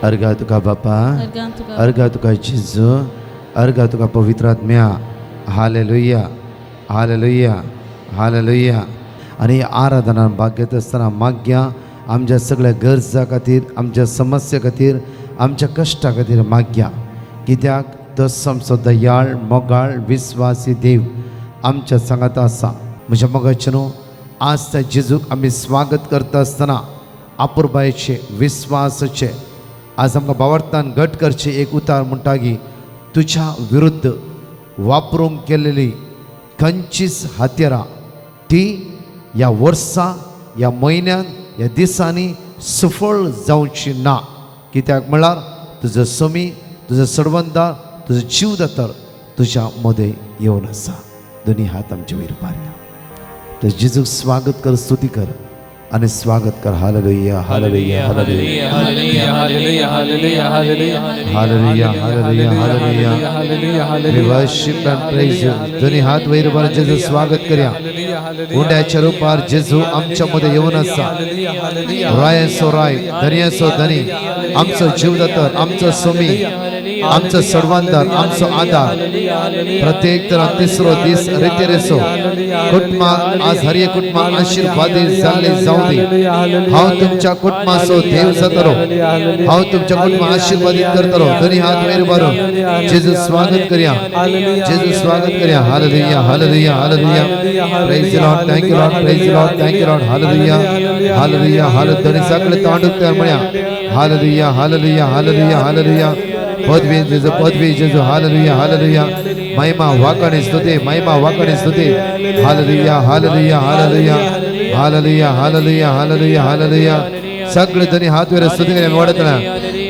अर्गा तुका बापा, अर्गां तुका अर्गा तुका जेजू, अर्गा तुका पवित्र आत्म्या. Hallelujah, hallelujah, hallelujah. आनी आराधनान भाग घेत आसतना मागया आमच्या सगळ्या गरजा खातीर, आमच्या समस्ये खातीर, आमच्या कश्टा खातीर मागया. कित्याक तो आमचो दयाळ, मोगाळ, विस्वासी देव आमच्या सांगात आसा. म्हज्या मोगाचें न्हू, आज त्या जेजूक आमी स्वागत करता आसतना आपुरबायेचे, विस्वासाचे आज आमकां भावार्थान घट करचें एक उतार म्हणटा की तुज्या विरुद्ध वापरूंक केलेली खंयचीच हत्यारां ती ह्या वर्सा, ह्या म्हयन्यान, ह्या दिसांनी सफळ जावची ना. कित्याक म्हळ्यार तुजो समी, तुजो सडवंदार, तुजो जीव दातर तुज्या मदें येवन आसा. दोनी हात आमचे वयर पारया. तर जेजूक स्वागत कर, स्तुती कर आणि स्वागत कर. Hallelujah, hallelujah, hallelujah. Hallelujah, hallelujah, hallelujah. Hallelujah, hallelujah, hallelujah. Hallelujah, hallelujah. We worship and praise you. दोन्ही हात वयर वर जेजू स्वागत करूया. उंड्याच्या रूपार जेजू आमच्या मध्ये येऊन आसा. रायाचो राय, धनयाचो धनी, आमचो जीवदातर, आमचो सोमी, आमचो सडवानदार, आमचो आधार. प्रत्येक तरा तिसरो दीस रितेरेसो कुटुंबाक आज हर एक कुटुंबाक आशीर्वादित जाल्ले जावं दी. हांव तुमच्या कुटुंबाचो देव जातलो, हांव तुमच्या कुटुंबाक आशीर्वादित करतलो. दोन्ही हात वयर मारून जेजू स्वागत करूया, जेजू स्वागत करूया. Hallelujah, hallelujah, hallelujah. Praise Lord, thank you Lord, praise Lord, thank you Lord. Hallelujah, hallelujah, hallelujah. दोन्ही सगळे तोंड उक्ते म्हणया हालेलुया, हालेलुया, हालेलुया, हालेलुया. पदवी जेजू, पदवी जेजू. Hallelujah, hallelujah. महिमा, वाकणी, स्तुती, महिमा, वाकणी, स्तुती. Hallelujah, hallelujah, hallelujah, hallelujah, hallelujah, hallelujah, hallelujah. सगळे दोन्ही हात वर स्तुती करूया वाढतना.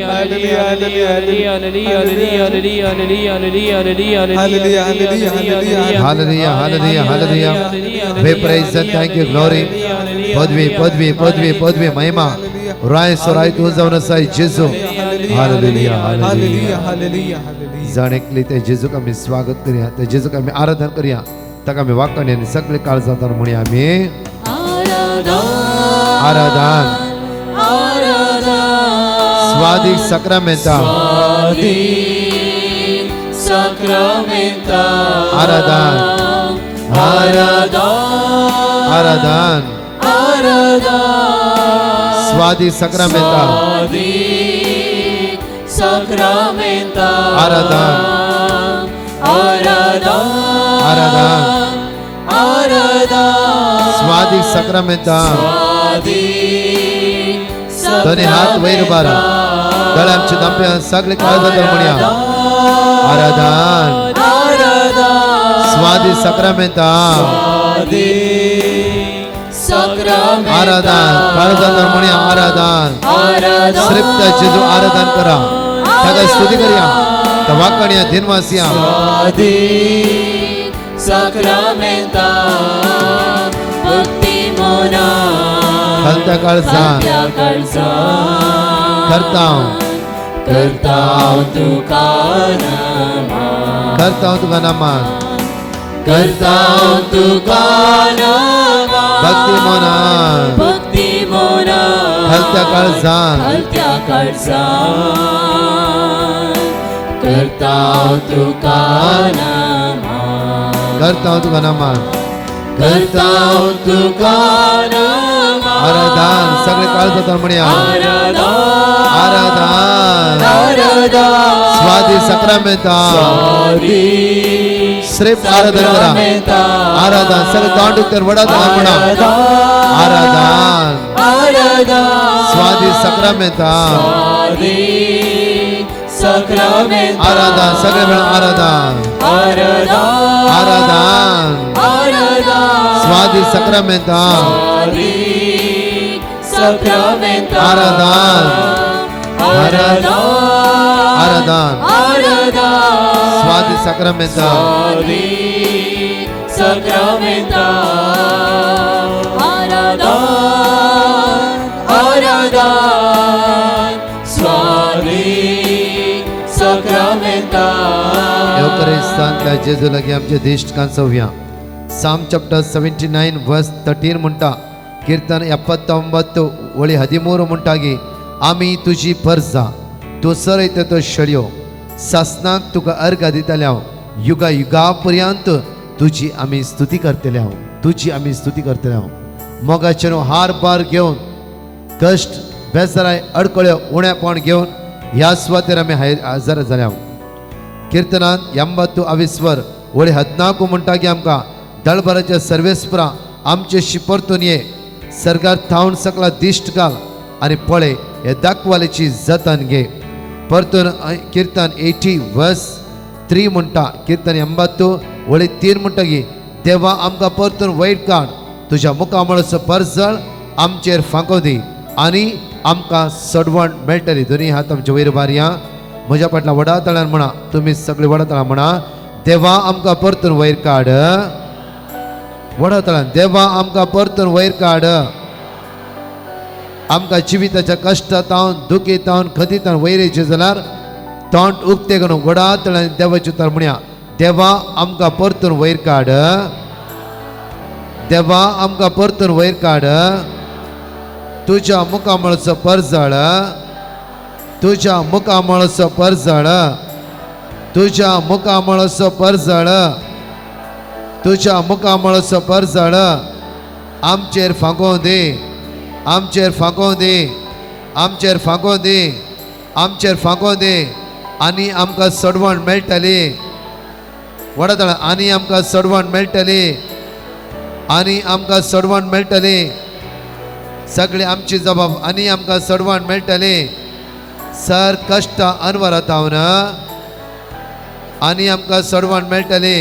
Hallelujah, hallelujah, hallelujah. Hallelujah, hallelujah, hallelujah. We praise and thank you, glory. पदवी, पदवी, पदवी, पदवी, महिमा. राय सोराय तू जावन आसाय जेजू. Hallelujah, hallelujah. Hallelujah, hallelujah. जण एकली ते जेजूक आमी स्वागत करूया, ते जेजूक आमी आराधन करूया, ताका आमी वाकणी आनी सगळे काळजांत म्हणया आमी आराधन. स्वादीक सक्रामेंता. Sacramenta. आराधन. आराधन. स्वादीक सक्रामेंता. Sacramenta. आराधन. आराधन. आराधन. आराधन. स्वादीक सक्रामेंता. दोन्ही हात वयर बारा, गळ्यांचे दांप्या सगळे काळजांत म्हणया आराधन. स्वादी सक्रामेंता. Sacramenta. आराधन. काळजांत म्हणया आराधन. श्रेष्ठ जेजू आराधन करा, ताका स्तुती करूया, त्या वाकणया दिनवासिया. Sacramenta. भक्ती मोना. खलत्या काळजान. करताव. करताव तुका नमन. करताव तुका नमन. करताव तुका नमन. भक्ती मोना. भक्ती मोना. खलत्या काळजान. खलत्या काळजान. करताव तुका नमन. करताव तुका नमन. करताव तुका नमन. आराधन. सगळे काळजात म्हणया आराधन. स्वादी सक्रामेंता. श्रेष्ठ आराधन करा. आराधन. सगळे तोंड उक्तेर वडात म्हणा आराधन. स्वादी सक्रामेंता. आराधन. सगळे मिळून आराधन, आराधन. स्वादी सक्रामेंता. आराधन, आराधन. स्वादी सक्रामेंता. Sacramenta. आराधन, आराधन, स्वामी Sacramenta. येवकरिस्तांतल्या जेजू लागीं आमचे दिश्ट कांचोवया. Psalm chapter 79 verse 13 म्हणटा, कीर्तन 79 वळी 13 म्हणटा की आमी तुजी परजा, तूं चरयता तो शेळयो सासनाक तुका अर्घा दितले हांव युगा युगा पर्यंत तुजी आमी स्तुती करतले हांव तुजी आमी स्तुती करतले हांव. मोगाचे न्हू हार बार घेवन कश्ट बेजाराय अडकळ्यो उणेपण घेवन ह्या सुवातेर आमी हजर जाले हांव. किर्तनान यंबातू अविस्वर वळी हदनाकू म्हणटा की आमकां दळभराच्या सर्वेस्परा आमचे शिपरतून ये सरकार थावन सकला दिश्ट घाल आनी पळय हे दाखवालेची जतन घे. परतून किर्तन 80 वर्स 3 म्हणटा किर्तन 80 वळी 3 म्हणटा की देवा आमकां परतून वयर काड तुज्या मुखामळाचो परजळ आमचेर फांको दी आनी आमकां सडवण मेळटली. दोनी हात आमचे वयर बारया म्हज्या फाटल्या व्हडा तळ्यान म्हणा तुमी सगळे व्हडा तळ्यान म्हणा देवा आमकां परतून वयर काड. व्हडा तळ्यान देवा आमकां परतून वयर काड. आमकां जिविताच्या कश्टांत दुखीतावन खतीतावन वयर येयचें जाल्यार तोंड उक्तें करून व्हडा तळ्यान देवाचें उतर म्हणया देवा आमकां परतून वयर काड. देवा आमकां परतून वयर काड. तुज्या मुखामळाचो परजळ तुज्या मुखामळाचो परजळ तुज्या मुखामळाचो परजळ तुज्या मुखामळाचो परजळ आमचेर फांकोव दी आमचेर फांकोव दी आमचेर फांकोव दी आमचेर फांकोव दी आनी आमकां सडवण मेळटली. व्हडा तळा आनी आमकां सडवण मेळटली आनी आमकां सडवण मेळटली. सगळे आमची जबाब आनी आमकां सडवण मेळटली. सर कश्ट अनवरातावन आनी आमकां सडवण मेळटली.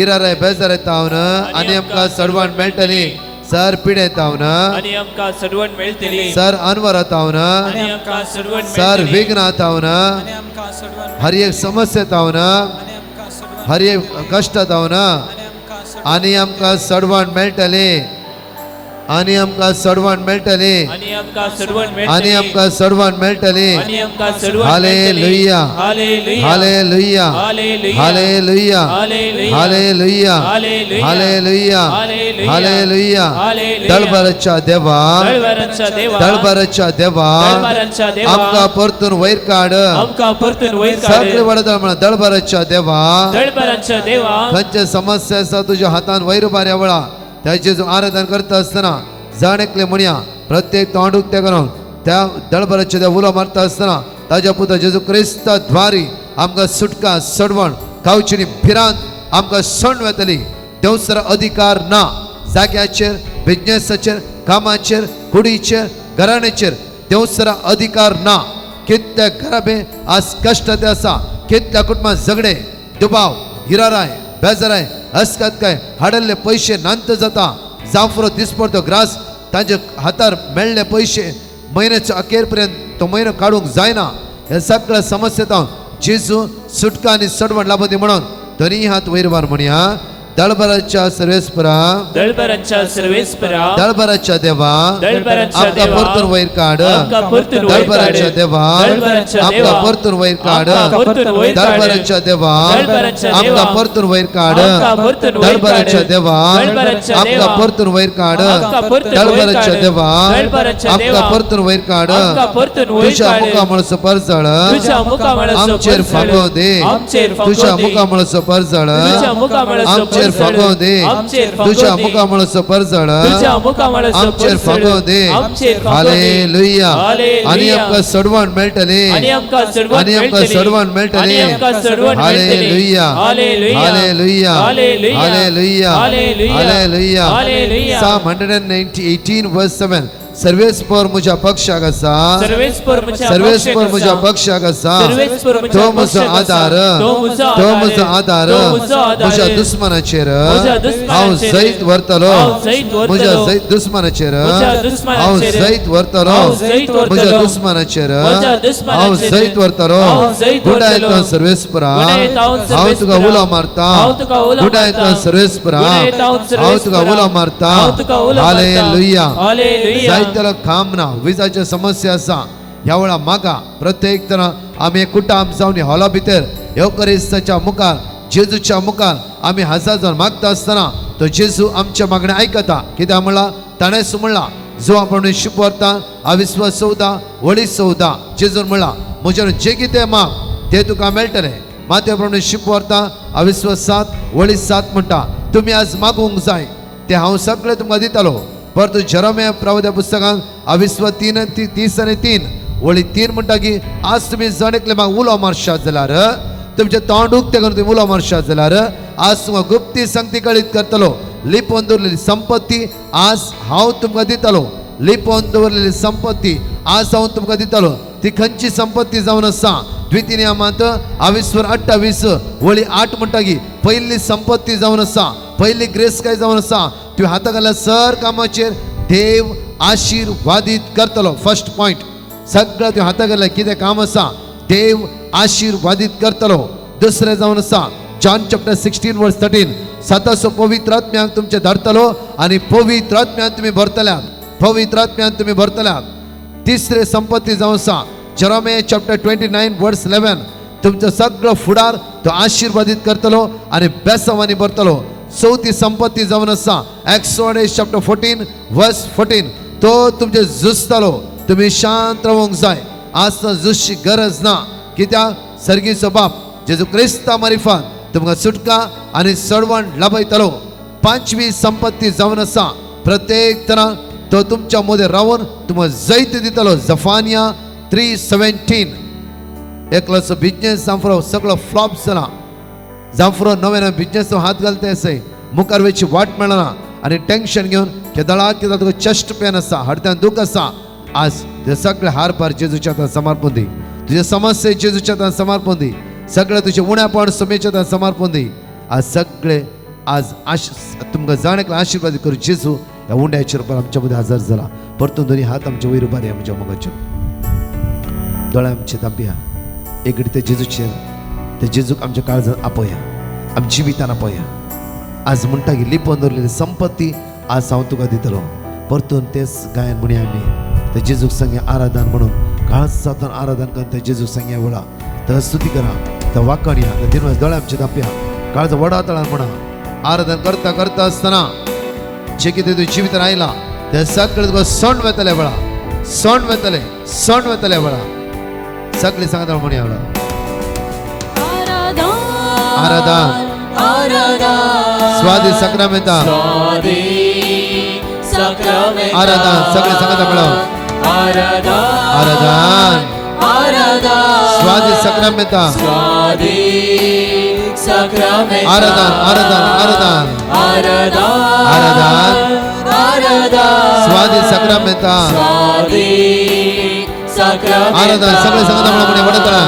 इराराय बेजाराय तावन आनी आमकां सडवण मेळटली. सर पिडेतावन आनी आमकां सडवण मेळटली. सर अनवरातावन आनी आमकां सडवण सर विघ्नातावन हर एक समस्येतावन हर एक कश्टातावन आनी आमकां सडवण मेळटली आनी आमकां सडवण मेळटली आनी आमकां सडवण मेळटली आनी आमकां सडवण मेळटली. आनी आमकां सडवण hallelujah hallelujah hallelujah hallelujah hallelujah hallelujah hallelujah hallelujah. दळभराच्या देवा दळभराच्या देवा दळभराच्या देवा दळभराच्या देवा आमकां परतून वयर काड. आमकां परतून वयर काड. सगळे वडदळ म्हणा दळभराच्या देवा दळभराच्या देवा खंयचे समस्या आसा तुज्या हातान वयर उबार वेळा त्याचे जो आराधन करता आसतना जाण एकले म्हणया प्रत्येक तोंड उक्तें करून त्या दळभराच्या त्या उलो मारता आसतना ताज्या पुता जेजू क्रिस्ता द्वारी आमकां सुटका सडवण खावची भिरांत आमकां सण वेतली. देवसर अधिकार ना जाग्याचेर बिजनेसाचेर कामाचेर कुडीचेर घराण्याचेर देवसरा अधिकार ना. कितल्या घराबे आज कश्ट ते आसा कितल्या कुटुंबात झगडे दुबाव हिराराय बेजाराय हसकत काय हाडल्ले पयशे नांत जाता जांफरो दिसपडतो ग्रास तांच्या हातार मेळ्ळे पयशे म्हयन्याच्या अखेर पर्यंत तो म्हयनो काडूंक जायना. हे सगळ्या समस्येंत जेजू सुटका आनी सडवण लाभती म्हणून दोनी हात वयर वार म्हणया दळभराच्या सर्वेस्परा दळभराच्या सर्वेस्परा दळभराच्या देवा दळभराच्या आमकां देवा परतून वयर काड. आमकां परतून वयर काड. दळभराच्या देवा दळभराच्या आमकां देवा परतून वयर काड. आमकां परतून वयर काड. दळभराच्या देवा दळभराच्या देवा आमकां परतून वयर काड. आमकां परतून वयर काड. दळभराच्या देवा दळभराच्या आमकां देवा परतून वयर काड. आमकां परतून वयर दळभराच्या काड. देवा दळभराच्या आमकां देवा परतून वयर काड. आमकां परतून वयर तुज्या काड. मुखामळाचो परजळ तुज्या मुखामळाचो आमचेर परजळ फांकोव दी. आमचेर फांकोव तुज्या दी. मुखामळाचो परजळ तुज्या मुखामळाचो आमचेर परजळ फांकोव दी. आमचेर फांकोव तुज्या दी. मुखामळाचो परजळ तुज्या मुखामळाचो आमचेर परजळ फांकोव दी. आमचेर फांकोव दी. हालेलुया. हालेलुया. आनी आमकां सडवण मेळटली आनी आमकां सडवण आनी आमकां मेळटली. सडवण मेळटली. आनी आमकां सडवण मेळटली. Hallelujah hallelujah. Hallelujah hallelujah. Hallelujah hallelujah. Hallelujah. Hallelujah. Psalm 118 verse 7 सर्वेस्पर म्हज्या पक्षाक आसा सर्वेस्पर म्हज्या सर्वेस्पर पक्षाक म्हज्या आसा. पक्षाक आसा सर्वेस्पर म्हज्या तो म्हजो पक्षाक आसा. आदार तो म्हजो तो आदार. म्हजो आदार तो म्हजो आदार. म्हज्या दुस्मनाचेर म्हज्या दुस्मनाचेर. हांव जैत व्हरतलो हांव जैत व्हरतलो. म्हज्या जैत दुस्मनाचेर म्हज्या हांव दुस्मनाचेर. जैत व्हरतलो हांव जैत व्हरतलो. म्हज्या दुस्मनाचेर म्हज्या दुस्मनाचेर. हांव जैत व्हरतलो हांव जैत गुणायत व्हरतलो. सर्वेस्परा गुणायत हांव हांव तुका सर्वेस्परा. उलो मारता हांव तुका उलो गुणायत मारता. सर्वेस्परा गुणायत हांव हांव तुका सर्वेस्परा. उलो मारता हांव तुका उलो मारता. हालेलुया. हालेलुया. जायतेलो काम ना विजाच्यो समस्या आसा ह्या वेळा मागा प्रत्येक तरा आमी कुटाम जावन हॉला भितर येवकरिस्ताच्या मुखार जेजूच्या मुखार आमी हजर जावन मागता आसतना तो जेजू आमच्या मागणें आयकता. कित्याक म्हणलां ताणें म्हणलां जो आपण शुभवार्ता अविस्वास 14 वळी 14 जेजून म्हणला म्हज्यान जे कितें माग ते तुका मेळटलें. माते प्रमाणे शुभवार्ता अविस्वास 7 वळी 7 म्हणटा तुमी आज मागूंक जाय ते हांव सगळें तुमकां दितालो. परतू जेरोमिया प्रवाद्या पुस्तकांत अविस्वास 3 आणि 3 वळी 3 म्हणटा की आज तुमी जण एकले म्हाका उलो मारशात जाल्यार तुमचें तोंड उक्तें करून तुमी उलो मारशात जाल्यार आज तुमकां गुप्ती संगती कळीत करतलो. लिपोवन दवरलेली संपत्ती आज हांव तुमकां दितालो. लिपोवन दवरलेली संपत्ती आज हांव तुमकां दितालो. ती खंयची संपत्ती जावन आसा? द्वितीय नियमांत अविस्वर 28 वळी 8 म्हणटा की पयली संपत्ती जावन आसा, पयली ग्रेस काय जावन आसा, तुवें हाता घातल्या सर कामाचेर देव आशिर्वादीत करतलो. फर्स्ट पॉयंट, सगळें तुवें हाता घातल्या कितें काम आसा देव आशिर्वादीत करतलो. दुसरें जावन आसा जॉन चॅप्टर 16 वर्स 13 सातासो पवित्र आत्म्याक तुमचें धाडटलो आनी पवित्र आत्म्यान तुमी भरतल्यात, पवित्र आत्म्यान तुमी भरतल्यात. तिसरे संपत्ती जावन आसा जेरोमिया चॅप्टर 29 वर्स 11 तुमचो सगळो फुडार तो आशिर्वादीत करतलो आनी बेसांवांनी भरतलो. चवथी संपत्ती जावन आसा एक्सोडस चॅप्टर 14 वर्स 14 तो तुमचें झुजतलो. तुमी शांत रावंक जाय, आज झुजची गरज ना, कित्याक सर्गीचो बाप जेजू क्रिस्ता मारिफात तुमकां सुटका आनी सडवण लाभयतलो. पांचवी संपत्ती जावन आसा प्रत्येक तरान तो तुमच्या मदें रावन तुमकां जैत दितलो. जफानिया 3:17 एकलोचो बिजनेस जांफरो सगळो फ्लॉप जाला. जांफरो नवे नवे बिजनेस हात घालता आसय मुखार वयची वाट मेळना आनी टेंशन घेवन केदळा केदळा तुका चेस्ट पेन आसा, हडत्यान दूख आसा. आज ते सगळे हार पार जेजूच्या हातान समर्पण दी. तुजे समस्ये जेजूच्या हातान समर्पण दी. सगळे तुजे उण्यापण समेच्या हातान समर्पण दी. आज सगळे आज आश तुमकां जाण एकला आशिर्वाद करू जेजू ह्या उंड्याचेर रुपार आमच्या मदें हजर जाला. परतून दोनी हात आमच्या वयर उबारया, आमच्या मोगाचेर दोळे आमचे धांपया. एक घडी ते जेजूचेर, ते जेजूक आमच्या काळजान आपया, आमच्या जिवितान आपया. आज म्हणटा की लिपोवन दवरलेली संपत्ती आज हांव तुका दितलो. परतून तेच गायन म्हणया आमी ते जेजूक सांगया आराधन म्हणून काळजांतल्यान आराधन करून ते जेजूक सांगया वेळा ताका स्तुती करा, त्या वाकणया, त्या दिनवास दोळे आमचे धांपया, काळजा वडा तळान म्हणा. आराधन करता करता आसतना जे कितें तुज्या जिवितान आयला ते सगळें तुका सण वेतले वेळा, सण वेतले, सण वेतले वेळा. सगळे सांगता म्हणया वेळा आराधन स्वादी सक्रामेंता आराधन. सगळे सांगता मेळो आराधन स्वादी सक्रामेंता आराधन आराधन आराधन आराधन स्वादी सक्रामेंता आराधन. सगळे सांगता मेळो म्हणे वडतळा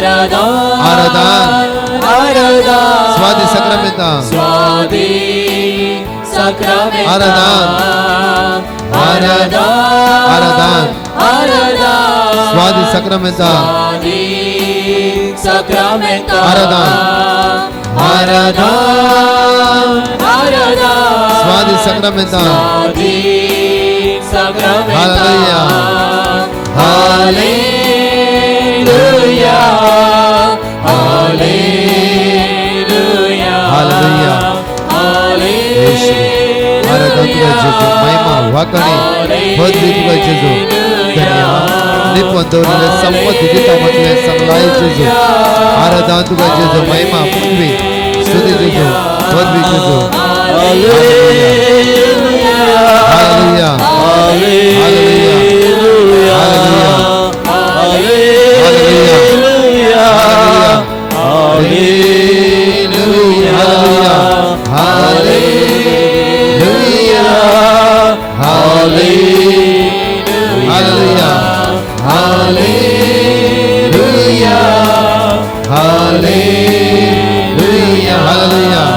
आराधन स्वादी सक्रामेंता आराधन आराधन स्वादी सक्रामेंता आराधन स्वादी सक्रामेंता. Hallelujah hallelujah hallelujah hallelujah. आराधन तुका जेजू, महिमा वाकणी पदवी तुका जेजू. धन्यवाद. लिपोवन दवरलेले संपत्ती दिता म्हटलें सांगलाय जेजू. आराधन तुका जेजू, महिमा पदवी स्तुती जेजू, पदवी जेजू. Hallelujah hallelujah hallelujah hallelujah hallelujah hallelujah hallelujah hallelujah hallelujah hallelujah hallelujah hallelujah hallelujah.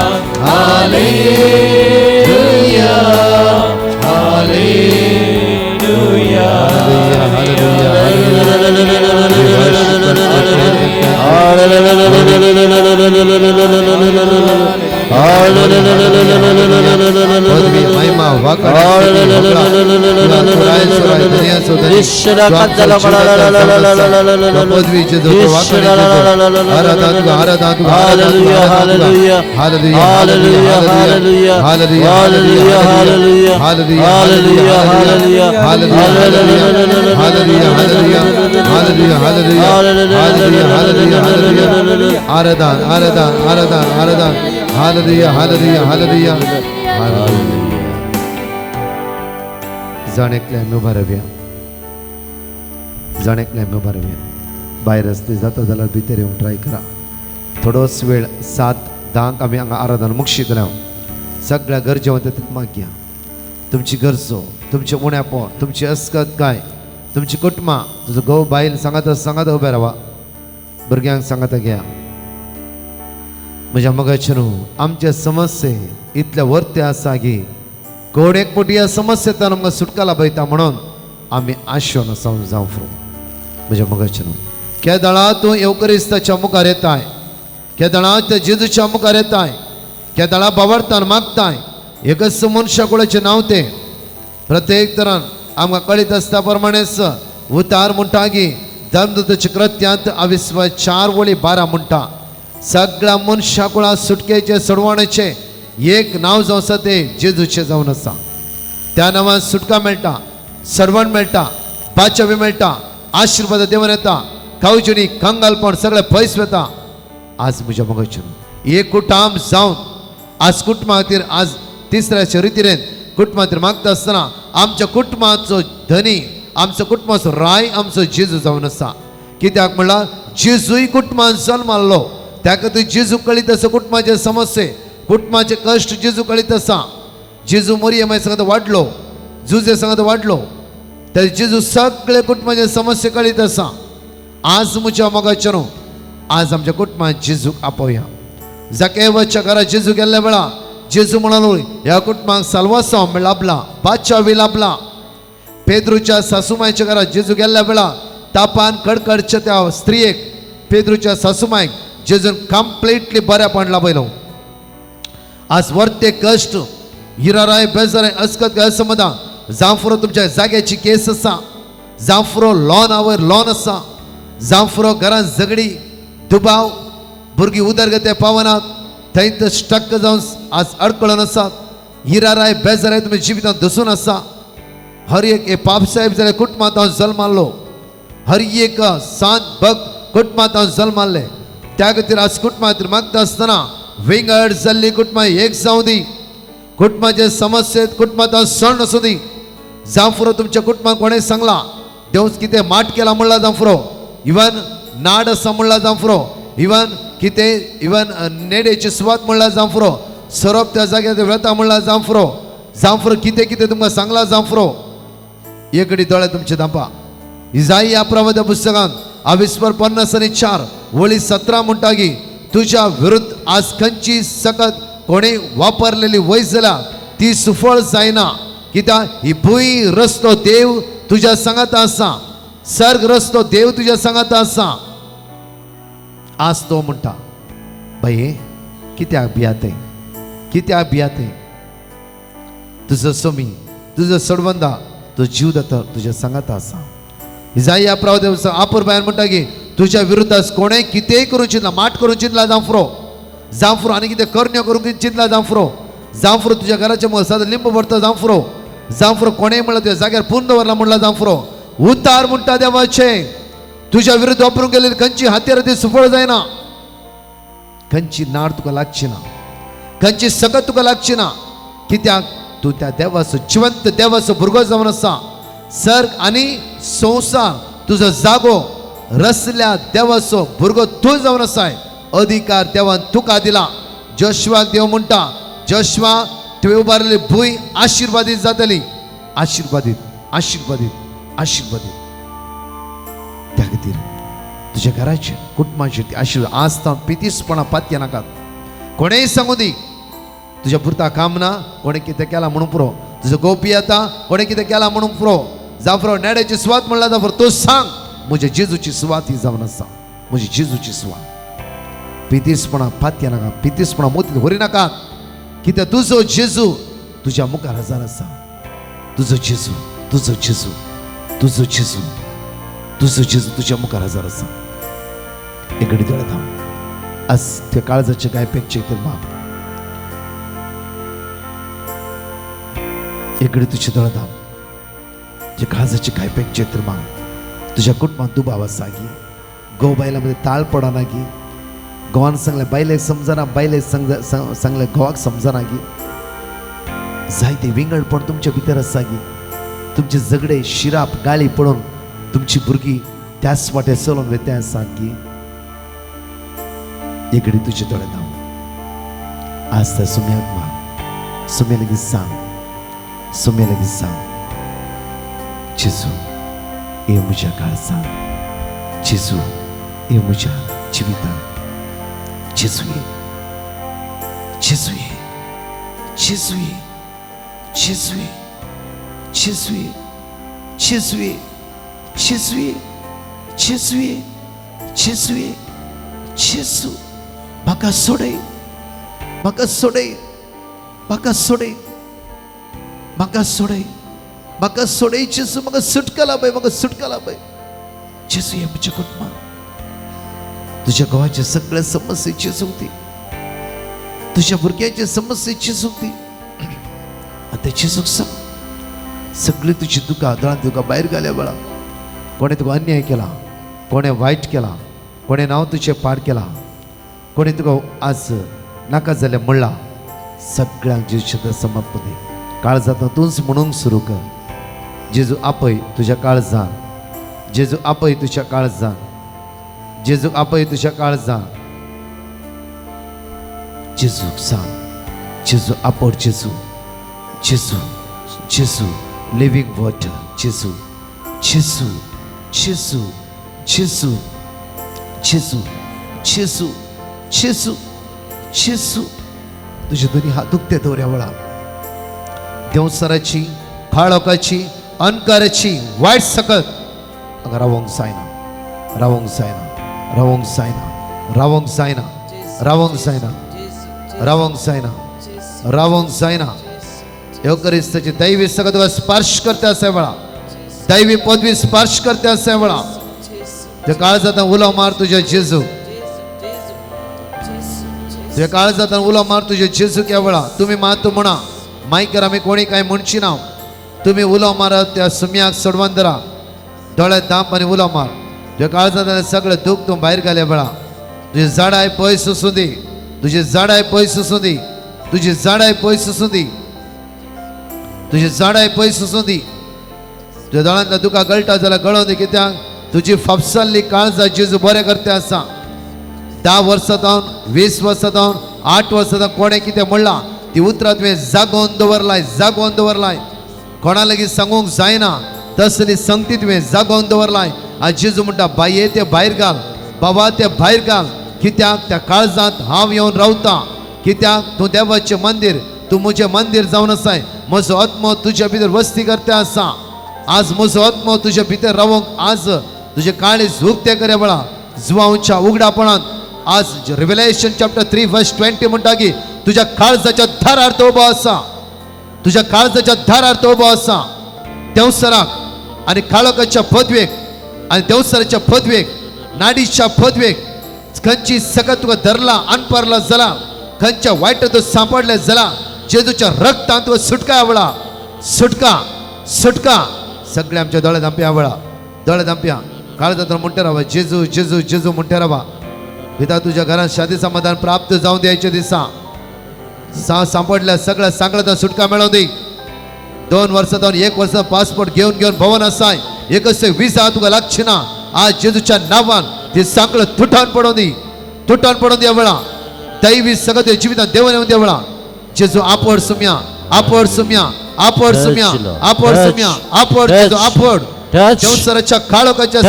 पदवी महिमा वाकड पदवी Hallelujah, hallelujah. Hallelujah Hallelujah, hallelujah hallelujah. Hallelujah Hallelujah, hallelujah hallelujah. Hallelujah hallelujah hallelujah hallelujah hallelujah hallelujah hallelujah आराधन आराधन आराधन आराधन हालेलुया हालेलुया हालेलुया हालेलुया. जण एकले आमी उबा रावया, जण एकले आमी उबा रावया. भायर रस्ते जाता जाल्यार भितर येवंक ट्राय करा. थोडोच वेळ 7:10 आमी हांगा आराधन मुक्षितले. सगळ्या गरजे वता तितून मागया. तुमची गरजो, तुमचें उणेपण, तुमची अस्कत काय, तुमची कुटुंबां, तुजो घोव बायल सांगाता सांगाता उबे रावा, भुरग्यांक सांगाता घ्या. म्हज्या मोगाचे न्हू, आमचे समस्ये इतले वर्ते आसा की कोण एक पटी ह्या समस्येंतल्यान आमकां सुटका लाभयता म्हणून आमी आशेन आसा जावं फ्रो. म्हज्या मोगाचे न्हू, केदळा तूं येवकरिस्ताच्या मुखार येताय, केदळा त्या जेजूच्या मुखार येताय, केदळा बावडतान मागताय, एकच मनशा कुळाचें नांव तें प्रत्येक तरान आमकां कळीत आसता प्रमाणेच उतार म्हणटा की धर्मदूताच्या कृत्यांत अविस्वास 4:12 म्हणटा, सगळ्या मनशा कुळा सुटकेचे सोडवण्याचे एक नांव जावन आसा तें जेजूचें जावन आसा. त्या नांवान सुटका मेळटा, सरवण मेळटा, बाचावी मेळटा, आशिर्वाद देवन येता, खावचेणी कंगालपण सगळें पयस वता. आज म्हज्या मोगाचें एक कुटाम जावन आज कुटुंबा खातीर आज तिसऱ्याच्या रितीन कुटुंबा खातीर मागता आसतना आमच्या कुटुंबाचो धनी, आमच्या कुटुंबाचो राय आमचो जेजू जावन आसा. कित्याक म्हणल्यार जेजूय कुटुंबान जल्माल्लो, त्या खातीर जेजू कळीत आसा कुटुंबाचे समस्ये, कुटुंबाचे कश्ट जेजू कळीत आसा. जेजू मोरये माय सांगता वाडलो, जुजे सांगता वाडलो, तर जेजू सगळे कुटुंबाचे समस्ये कळीत आसा. आज म्हज्या मोगाचें न्हू, आज आमच्या कुटुंबात जेजूक आपोवया. जाकेवाच्या घरा जेजू गेल्ल्या वेळा जेजू म्हणालो, ह्या कुटुंबाक साल्वासांव लाभला, बादशावी लाभला. पेद्रूच्या सासूमायच्या घरा जेजू गेल्ल्या वेळा तापान कडकडच्या त्या स्त्रियेक, पेद्रूच्या सासूमायक जेजून कंप्लिटली बऱ्यापण लाभयलो. आज वर्ते कश्ट, हिराराय बेजाराय अस्कत असमदा, जांफरो तुमच्या जाग्याची केस आसा, जांफरो लॉन आवयर लॉन आसा, जांफरो घरान झगडी दुबाव, भुरगीं उदरगते पावनात, थंय तर स्टक जावन आज अडकळून आसात. हिराराय बेजाराय तुमी जिवितांत दसून आसा. हर एक हे पापसाहेब जाल्यार कुटुंबांत हांव जल्माल्लो, हर एक सांत भक्त कुटुंबांत हांव जल्माल्ले. त्या खातीर आज कुटुंबा खातीर मागता आसतना विंगड जाल्ली कुटुंबां एक जावं दी, कुटुंबाचे समस्येत कुटुंबांत हांव सण आसूं दी. जांफुरो तुमच्या कुटुंबाक कोणें सांगलां देव कितें माट केला म्हणला जांफुरो, इवन नाड आसा म्हणला जांफुरो, इवन कितें इवन नेडेची सुवात म्हणला जांफुरो, सोरोप त्या जाग्यार वेता म्हणला जांफुरो, जांफुरो कितें कितें तुमकां सांगलां जांफुरो. एकडी दोळे तुमचे धांपा. इजाई प्रवाद्या पुस्तकांत अविस्वर 54:17 म्हणटा की तुज्या विरुद्ध आज खंयची सकत कोणी वापरलेली वैज जाल्यार ती सुफळ जायना. कित्याक ही भूंय रस्तो देव तुज्या सांगाता आसा, सर्ग रस्तो देव तुज्या सांगाता आसा. आज तो म्हणटा, बाये कित्याक भियाते, कित्याक भियाते, तुजो सोमी, तुजो सोडवंदा, तुजो जीव दाता तुज्या सांगाता आसा. इजाई प्रवाद्या आपूर बायन म्हणटा की तुज्या विरुद्ध कोणें कितेंय करूंक चिंतला, माट करूंक चिंतला जांफरो, जांफरो आनी कितें करण्यो करूंक चिंतला जांफरो, जांफरो तुज्या घराच्या मुखार सदां लिंब भरता जांफरो, जांफरो कोणें म्हणला तुज्या जाग्यार पूर्ण दवरला म्हणला जांफरो. उतार म्हणटा देवाचें, तुज्या विरुद्ध वापरूंक गेलेली खंयची हातयार ती सुफळ जायना, खंयची नाड तुका लागची ना, खंयची सकत तुका लागची ना. कित्याक तूं त्या देवाचो, जिवंत देवाचो भुरगो जावन आसा. सर्ग आनी संवसार तुजो जागो रसल्या देवाचो भुरगो तूं जावन आसाय. अधिकार देवान तुका दिला. जोशवाक देव म्हणटा, जोशवा तुवें उबारलेली भूंय आशिर्वादीत जातली, आशिर्वादीत, आशिर्वादीत, आशिर्वादीत. त्या खातीर तुज्या घराचेर, कुटुंबाचेर ती आशिर्वाद आज तावन पितीसपणां पातये नाकात. कोणेय सांगू दी, तुज्या पुरता काम ना, कोणें कितें केलां म्हणून पुरो, तुजो गोपी येता कोणें कितें केलां म्हणून पुरो, जाफरो नेड्याची सुवात म्हणला जाफरो, तूं सांग म्हज्या जेजूची सुवात ही जावन आसा, म्हजी जेजूची सुवात. पितीसपणा पातया नाका, पितीसपणा मोती व्हरी नाका. कित्याक तुजो जेजू तुज्या मुखार हजार आसा. तुजो जेजू, तुजो जेजू, तुजो जेजू, तुजो जेजू तुज्या मुखार हजार आसा. एक घडी दोळे धांव. आज त्या काळजाचे काय पेकचे तर माग. एक घडी तुझे दोळे धांव. जे काळजाचे काय पेकचे तर माग. तुझ्या कुटुंबात दुबाव आसा गी, घोव बायलां मदीं ताळ पडना गी, घोवान सांगलें बायलेक समजना, बायलेक सांगलें घोवाक समजना गी, जायते विंगडपण तुमच्या भितर आसा गी, तुमचे झगडे शिराप गाळी पडून तुमची भुरगीं त्याच वाटे चलोवन वेते आसात गी. एक घडी तुजे दोळे धांव. आज त्या सुम्याक माग, सुम्या लागीं सांग, सुम्या लागीं सांग, जेजू ये म्हज्या काळजान, जेजू ये म्हज्या जिवितान, जेजू ये, जेजू ये, जेजू ये, जेजू ये, जेजू ये, जेजू ये, जेजू ये, जेजू ये, जेजू ये, जेजू म्हाका सोडय, म्हाका सोडय, म्हाका सोडय, म्हाका सोडय, म्हाका सोडय जेजू, म्हाका सुटका लाभय, म्हाका सुटका लाभय जेजू. ये म्हज्या कुटुंबान, तुझ्या घोवाच्या सगळ्या समस्येची होती, तुझ्या भुरग्याच्या समस्येची होती. आतां जेजूक सांग सगळी तुजी दुकां दोळ्यांत तुका भायर घाल्या वेळा कोणें तुका अन्याय केला, कोणें वायट केला, कोणें नांव तुजें पाड केला, कोणें तुका आज नाका जालें म्हणलां, सगळ्यांक जेजूच्या समर्पण दी. काळजांत तूंच म्हणूंक सुरू कर, जेजू आपय तुज्या काळजान, जेजू आपय तुज्या काळजान, जेजू आपय तुज्या काळजान. जेजूक सांग, जेजू आपड, जेजू, जेजू, जेजू लिव्हिंग वॉटर, जेजू, जेजू, जेजू, जेजू, जेजू, जेजू, जेजू, जेजू. तुझे दोन्ही हात दुखते दवऱ्या वेळा देवसराची, काळोखाची, अंकाराची वायट सकत हांगा रावोंक जायना, रावोंक जायना, रावोंक जायना, रावोंक जायना, रावोंक जायना, रावोंक जायना, रावोंक जायना. येवकरिस्ताची दैवी सकत तुका स्पर्श करता असा वेळा, दैवी पदवी स्पर्श करता असा वेळा त्या काळजांत उलो मार तुझ्या जेजू, तुझ्या काळजांत उलो मार तुझ्या जेजू. त्या वेळा तुमी मात म्हणा मायकर आमी कोणी काय म्हणची ना, तुमी उलो मारा त्या सुम्याक सोडवान धरा, दोळे दांप आनी उलो मार. तुझ्या काळजांत सगळें दूख तूं भायर घाल्या वेळा तुजी झाडाय पयस वचूं दी, तुजी झाडाय पयस वचूं दी, तुजी झाडाय पयस वचूं दी, तुजी झाडाय पयस वचूं दी. तुज्या दोळ्यांतल्या दुकां गळटा जाल्यार गळोवन दी, कित्याक तुजी फापसल्ली काळजां जेजू बरें करता आसा. 10 वर्सां जावन, 20 वर्सां जावन, 8 वर्सां जावन कोणें कितें म्हणलां ती उतरां तुवें जागोवन दवरलाय, जागोवन दवरलाय, कोणा लागीं सांगूंक जायना तसली संगती तुवें जागोवन दवरलाय. आज जेजू म्हणटा बाये ते भायर घाल, बाबा ते भायर घाल, कित्याक त्या काळजांत हांव येवन रावतां. कित्याक तूं देवाचें मंदीर, तूं म्हजें मंदीर जावन आसाय, म्हजो आत्मो तुज्या भितर वस्ती करता आसा. आज म्हजो आत्मो तुज्या भितर रावंक आज तुजें काळीज उक्तें करे वेळा जुवांच्या उगडापणांत आज रिव्हलेशन चॅप्टर 3 वर्स 20 म्हणटा की तुज्या काळजाच्या दारार तो उबो आसा, तुज्या काळजाच्या दारार तो उबो आसा. देंवसराक आनी काळोखाच्या पदवेक आनी देंवसराच्या पदवेक, नाडीच्या पदवेक खंयची सकत तुका धरला अनपरला जाला, खंयच्या वायट तूं सांपडलें जाला, जेजूच्या रक्तांत तुका सुटका आवळा, सुटका, सुटका. सगळे आमच्या दोळे धांपया आवळा, दोळे धांपया, काळजांत म्हणटा रावा जेजू, जेजू, जेजू म्हणटा रावा. पिता तुझ्या घरात शांती समाधान प्राप्त जावन द्यायचे दिसा सांपडल्या सगळ्या सांगल्या सुटका मेळोवन दी. 2 वर्सां जावन 1 वर्सां पासपोर्ट घेवन घेवन भोंवन आसाय, एकच विजा तुका लागची ना. आज जेजूच्या नांवान ती सांगळ तुटान पडोवन दी, तुटान पडोवन दी वेळा. दैवी सगळं तुझ्या जिवितांत देवन येवन देवळा. जेजू आपड सुम्या, आपड सुम्या, आपड सुम्या, आपड सुम्या, आपड जेजू, आपड. देवसराच्या काळोखाच्या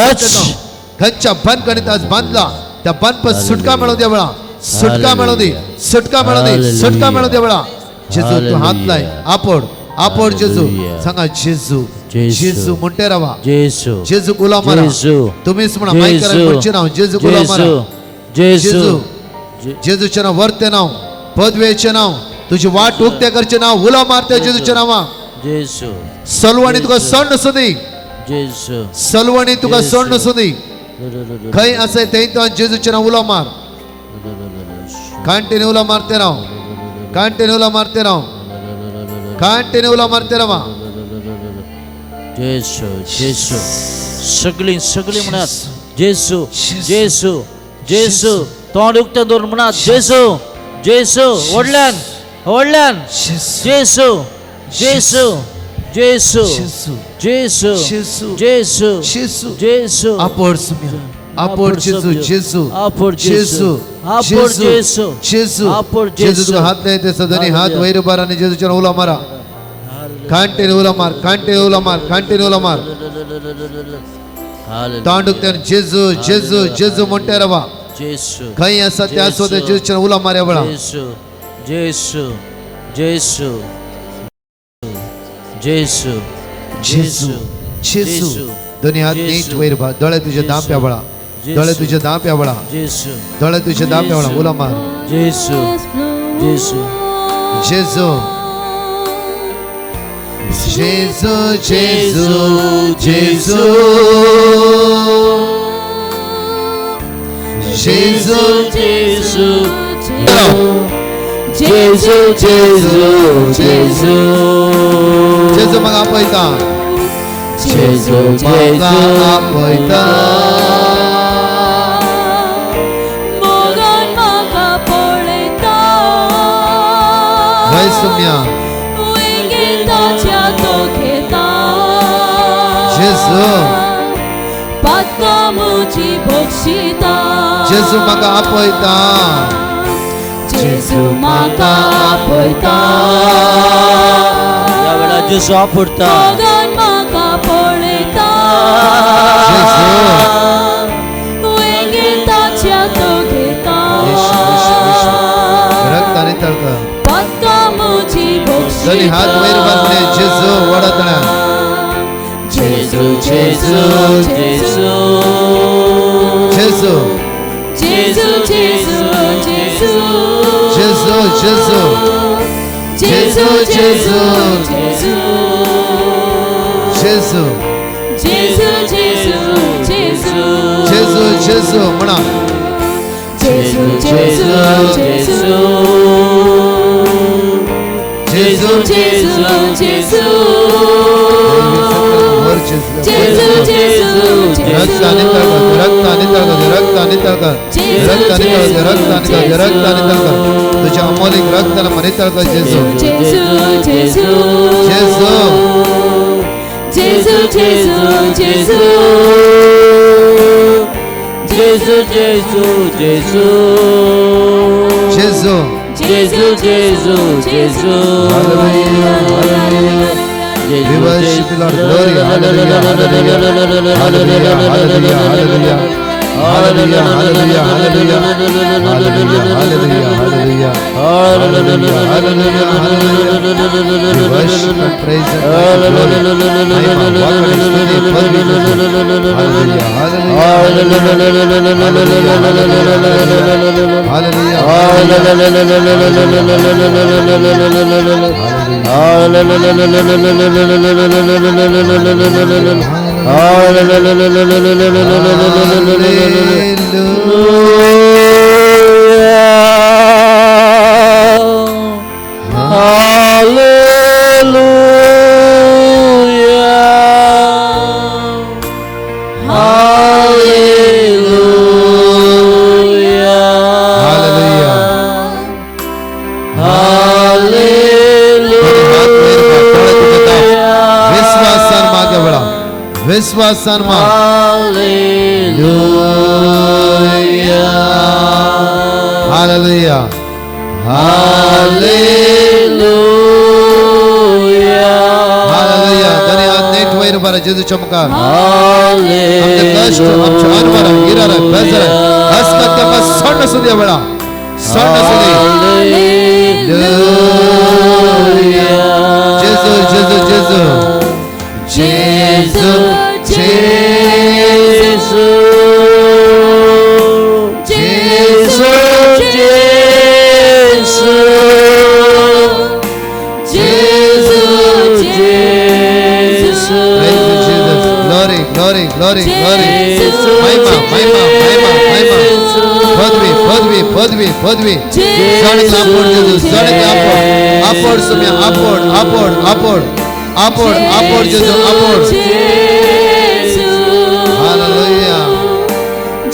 खंयच्या बांधकाणीत आज बांधला त्या बांधपास सुटका मेळोवन दे वेळा, सुटका मेळोवन दी, सुटका मेळोवन दी, सुटका मेळोवन दे वेळा. जेजू तूं हात लाय, आपड, आपड जेजू. सांगा जेजू, जेजू म्हणटे रावा, जेजू, जेजू उलो मारा. जेजू, तुम्हीच म्हणा मायकराक म्हणचे ना, जेजू उलो मारा. जेजू, जेजू, जेजूचें नांव वर्तें नांव पदवेचें नांव तुजी वाट उक्ते करचें नांव उलो मारते जेजूच्या नांवा. सलवणी तुका सण सुदी सलवणी तुका सण सुदी खंय आसा थंय तो जेजूचें नांव उलो मार. कांटेने उलो मारते राव कांटेने उलो मारते राव कांटेने उलो मारते रावा. जेसू जेसू सगळीं सगळीं म्हणात जेसू जेसू जेसू तोंड उक्तें दवरून म्हणात जेसू जेसू व्हडल्यान व्हडल्यान जेसू जेसू जेसू जेसू जेसू जेसू. आपोड सुम्या आपोड जेजू जेजू जेजू जेजू जेजू जेजू. तुका हात लायते सदनी हात वयर उबार आनी जेजूच्या उलो मारा. कांटेने उलो मार कांटेने उलो मार कांटेने उलो मार. तोंड उक्तें जेजू जेजू जेजू म्हणटे रावा. खंय आसा त्या सुद्दां जेजूच्या उलो मारया वेळा. जेसू जेसू जेसू जेसू जेजू जेजू. दोन्ही हात नीट वयर भार दोळे तुझे दांप्या वेळा दोळे तुझे दांप्या वेळा दोळे तुझे दांप्या वेळा उलो मार. जेसू जेसू जेजू जेजू जेजू जेजू जेजू जेजू जेजू जेजू जेजू. जेजू म्हाका आपयता जेजू म्हाका आपयता मोगान म्हाका पळयता हय सुम्या वेंगेताच्या तो घेता जेजू पातकां म्हजी बक्षिता जेजू म्हाका आपयता जेजू म्हाका आपयता. ह्या वेळार जेजू आपडता मोगान म्हाका पळयता वेंगेताच्या तो घेता रक्त आनी तळका पातकां म्हजी बक्षिता. दोन्ही हात वयर बांदले जेजू वडतणा जेजू जेजू जेजू जेजू जेजू जेजू जेजू जेजू जेजू जेजू जेजू जेजू जेजू जेजू जेजू जेजू जेजू म्हणा जेजू जेजू जेजू जेजू जेजू जेजू जेजू जेजू. रक्त आनी तळका रक्त आनी तळका रक्त आनी तळका रक्त आनी तळका रक्त आनी तळका रक्त आनी तळका तुझ्या अमोलिक रक्तान मनी तळका जेजू जेजू जेजू जेजू जेजू जेजू जेजू जेजू जेजू जेजू जेजू जेजू जेजू जेजू. Hallelujah hallelujah. We worship you, Lord. Glory. Hallelujah. Hallelujah. Hallelujah. Hallelujah. Hallelujah. Hallelujah. Hallelujah. Hallelujah. Hallelujah. Hallelujah. Hallelujah. Hallelujah. Hallelujah. We worship and praise and glory. Hallelujah. Hallelujah. Hallelujah. Hallelujah. विश्वासान मागे वळा विश्वासान माग. Hallelujah. Hallelujah. Hallelujah. दोन्ही हात नीट वयर उबारा जेजूच्या मुखार. आमचे कश्ट आमचे अनवर गिरार बेजार हसकत तेव्हा सण आसूं वेळा सण आसूं. जेजू जेजू जेजू जेजू जेजू जेजू जेजू. glory glory. महिमा महिमा महिमा महिमा. पदवी पदवी पदवी पदवी. जण आपोड जेजू, जण आपोड आपोड सुम्या, आपोड आपोड आपोड आपोड आपोड जेजू आपोड. हालेलुया.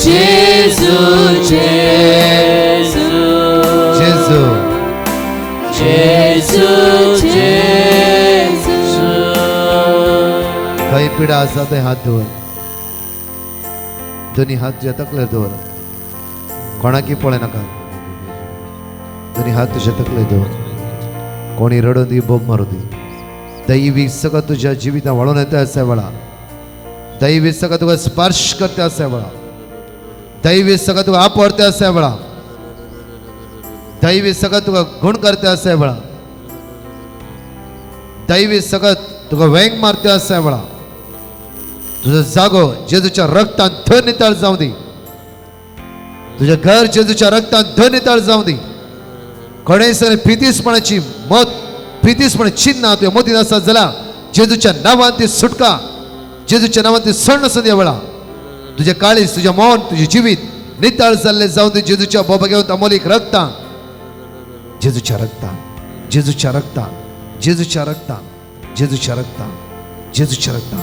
जेजू जेजू जेजू जेजू जेजू. खंय पिडा आसा थंय हात दवर, दोनी हात तुज्या तकलेर दवर, कोणाकी पळय नाका. दोनी हात तुज्या तकलेर दवर, कोणी रडून दी, बोब मारू दी. दैवी सगळं तुज्या जिवितां वळून येता आसा वेळा, दैवी सगळं तुका स्पर्श करता आसा वेळा, दैवी सगळं तुका आपवडता आसा वेळा, दैवी सगळं तुका गुण करता आसा वेळा, दैवी सगळं तुका वेंग मारता आसा वेळा. तुजो जागो जेजूच्या रक्तान थंय नितळ जावं दी, तुझे घर जेजूच्या रक्तान थंय नितळ जावं दी. कोणेसर पितीसपणाची मत, पितीसपण चिन्ह तुझ्या मतीन आसा जाल्यार जेजूच्या नांवान ती सुटका, जेजूच्या नांवान ती सण आसूं दी वेळा. तुझे काळीज, तुझे मन, तुझे जिवीत नितळ जाल्लें जावं दी जेजूच्या बोबा घेवन अमोलीक रक्तान, जेजूच्या रक्तान, जेजूच्या रक्तान, जेजूच्या रक्तान, जेजूच्या रक्तान, जेजूच्या रक्तान.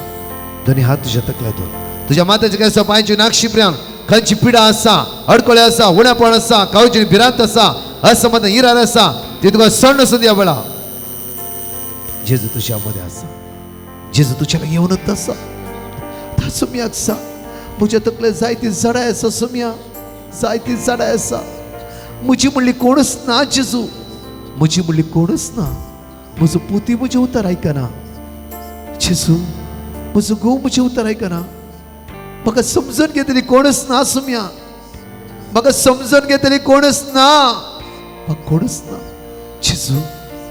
दोन्ही हात तुझ्या तकल्या दवर, तुझ्या मात्याच्या केसा पांयची नाक्षी प्रियान खंयची पिडा आसा, अडकळे आसा, उण्यापण आसा, कावची भिरांत आसा, असमत इरार आसा, ती तुका सण आसूं दी वेळा. जेजू तुझ्या मध्ये आसा, जेजू तुझ्या लागीं येवनच आसा. सुम्याक सांग, म्हज्या तकले जायती झाडां आसा सुम्या, जायती झाडां आसा. म्हजी म्हणली कोणूच ना जेजू, म्हजी म्हणली कोणूच ना. म्हजो पुती म्हजें उतर आयकना जेजू, म्हजो घोव म्हजें उतर आयकना. म्हाका समजून घेतली कोणूच ना सुम्या, म्हाका समजून घेतली कोणूच ना, म्हाका कोणूच ना जेजू.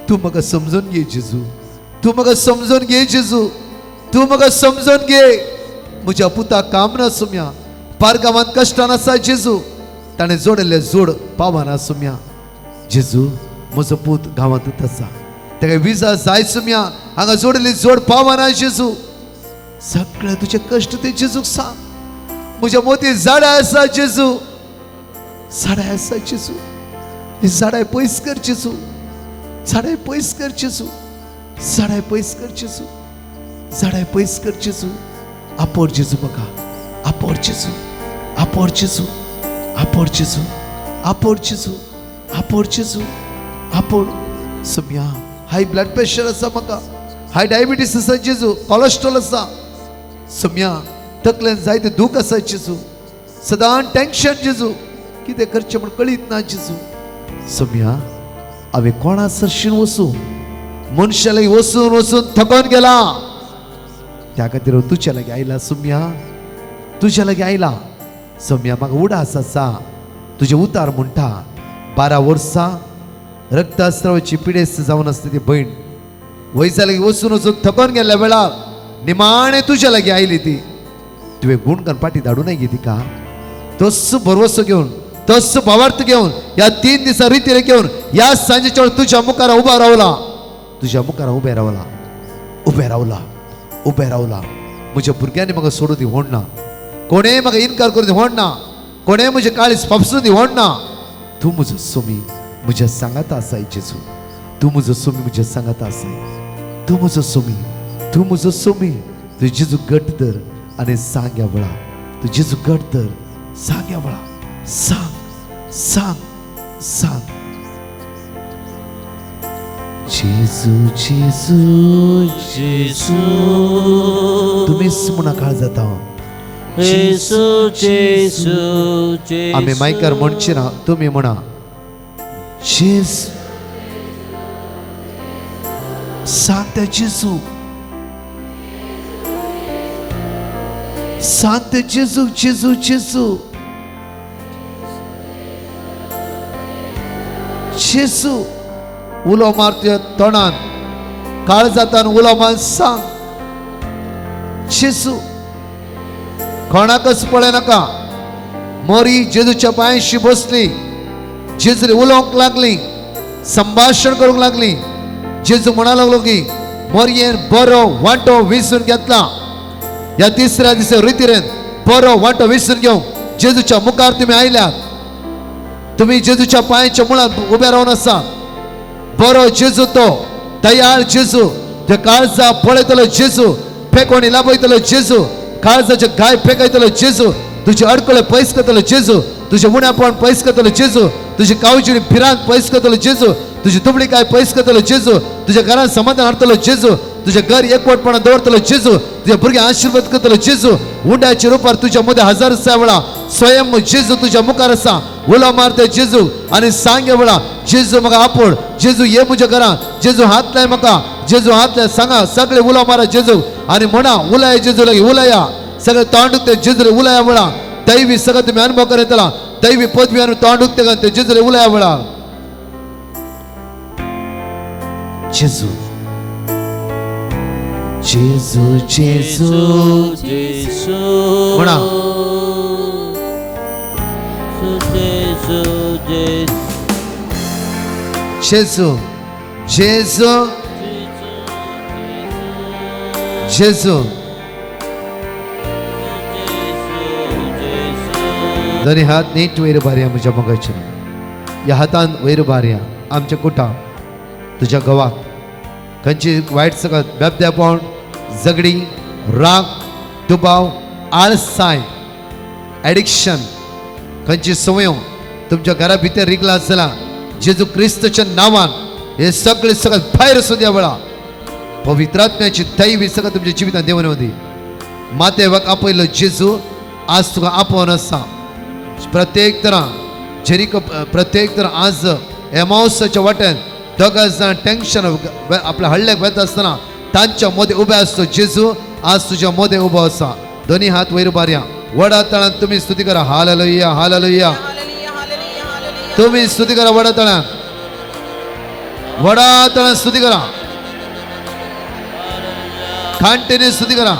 तूं म्हाका समजून घे जेजू, तूं म्हाका समजून घे जेजू, तूं म्हाका समजून घे. म्हज्या पुताक काम ना सुम्या, पारगांवांत कश्टान आसा जेजू, ताणें जोडिल्लें जोड पावना सुम्या. जेजू म्हजो पूत गांवांतूच आसा, ताका विजा जाय सुम्या, हांगा जोडिल्ली जोड पावना जेजू. सगळे तुजे कश्ट ते जेजूक सांग. म्हज्या मोती झाडां आसा जेजू, झाडां आसा जेजू, ही झाडां पयस कर जेजू, झाडां पयस कर जेजू, झाडां पयस कर जेजू, झाडां पयस कर जेजू. आपोर जेजू म्हाका, आपोर जेजू, आपोर जेजू, आपोर जेजू, आपोर जेजू, आपोर जेजू, आपोर सुम्या. हाय ब्लड प्रेशर आसा म्हाका, हाय डायबिटीस आसा जेजू, कोलेस्ट्रॉल आसा सुम्या, तकलेन जायते दूख आसा जेजू, सदां टेन्शन जेजू, कितें करचें म्हूण कळीत ना जेजू. सुम्या हांवें कोणा सरशीन वचूं, मनशा लागीं वचून वचून थकोन गेला, त्या खातीर हांव तुज्या लागीं आयला सुम्या, तुज्या लागीं आयला सुम्या. म्हाका उडास आसा तुजें उतार म्हणटा. 12 वर्सां रक्तस्रावाची पिडेस्त जावन आसता ती भयण वयजा लागीं वचून वचून थकोन गेल्ल्या वेळार निमाणें तुज्या लागीं आयली ती. तुवें गुणगान पाटी धाडूं नाय गे तिका, तस्सो भरवसो घेवन, तस्सो भावार्थ घेवन, ह्या 3 दिसां रितीर घेवन ह्या सांजेच्या वेळार तुज्या मुखार उबो रावला, तुज्या मुखार उबें रावला, उबें रावला, उबें रावला. म्हज्या भुरग्यांनी म्हाका सोडून दी ना, कोणें म्हाका इनकार करून दी ना, कोणें म्हजें काळीज फापसून दी ना. तूं म्हजो सोमी म्हज्या सांगाता आसाय जेजू, तूं म्हजो सोमी म्हज्या सांगाता आसाय, तूं म्हजो सोमी, तूं म्हजो सोमी. तूं जेजू घट धर आनी सांग ह्या वेळा, तूं जेजू घट धर, सांग ह्या वेळा, सांग सांग सांग. जेजू जेजू जेजू, तुमीच म्हणा काळ जाता. जेजू जेजू जेजू. आमी मायकार म्हणचे ना, तुमी म्हणा जेजू. सांग त्या जेजू, सांग त्या जेजू, जेजू जेजू जेजू. उलो मार तुज्या तोंडान, काळजातान उलो मार, सांग जेजू. कोणाकच पळय नाका. मोरी जेजूच्या पांयशी बसली, जेजूले उलोवंक लागली, संभाशण करूंक लागली. जेजू म्हणा लागलो की मोरयेन बरो वांटो विसून घेतला. ह्या तिसऱ्या दिसा रितीरेन बरो वांटो विसरून घेवन जेजूच्या मुखार तुमी आयल्यात. तुमी जेजूच्या पांयाच्या मुळांत उबे रावन आसा. बरो जेजू, तो दयाळ जेजू, ते काळजा पळयतलो जेजू, फेकोणी लाबयतलो जेजू, काळजाचे घाय फेकयतलो जेजू, तुझे अडकळे पयस करतलो जेजू, तुझे उण्यापण पयस करतलो जेजू, तुझी कावची भिरांत पयस करतलो जेजू, तुझी दुबळीकाय पयस करतलो जेजू, तुझ्या घरात समाधान हाडटलो जेजू, तुझे घर एकवटपणा दवरतलो जेजू, तुझ्या भुरग्यांक आशीर्वाद करतलो जेजू. उंड्याच्या रुपार तुझ्या मध्ये हजार वेळा स्वयं जेजू तुझ्या मुखार आसा. उलो मारते जेजू आनी सांगे वेळा, जेजू म्हाका आपोड, जेजू ये म्हज्या घरान, जेजू हात लाय म्हाका, जेजू हात लाय. सांगा सगळे उलो मारा जेजू आनी म्हणा उलया जेजू लागी उलया. सगळे तोंड उक्ते जेजूले उलया वेळा दैवी सगळं तुम्ही अनुभव करतला. दैवी पदवी आणि तोंड उक्ते ते जेजूले उलया वेळा. जेजू जेजू जेजू जेजू म्हणा. जेजू जेजू जेजू जेजू. दोन्ही हात नीट वयर भारया म्हज्या मोगाचे. ह्या हातान वयर भारया आमच्या कुटां तुज्या घोवाक खंयची वायट सगळं बेबदेपण, झगडी, राग, दुबाव, आळसाय, एडिक्शन, खंयची संवयो तुमच्या घरा भितर रिगला आसला जेजू क्रिस्तच्या नांवान हे सगळे सगळं भायर सुद्या वेळा पवित्रात्म्याची दैवी सगळं तुमच्या जिवितांत देवन येवं दी. मातेवाक आपयलो जेजू आज तुका आपोवन आसा. प्रत्येक तरा जेरिको, प्रत्येक तरा आज एमावसाच्या वाटेन दोगां जाण टेन्शन आपल्या हल्ल्याक वता आसतना तांच्या मदें उबे आसतो जेजू आज तुज्या मदें उबो आसा. दोन्ही हात वयर उबारया. वडा तळान तुमी स्तुती करा. Hallelujah hallelujah. तुमी स्तुती करा वडा तळान, वडा तळान स्तुती करा. खांटेने स्तुती करा.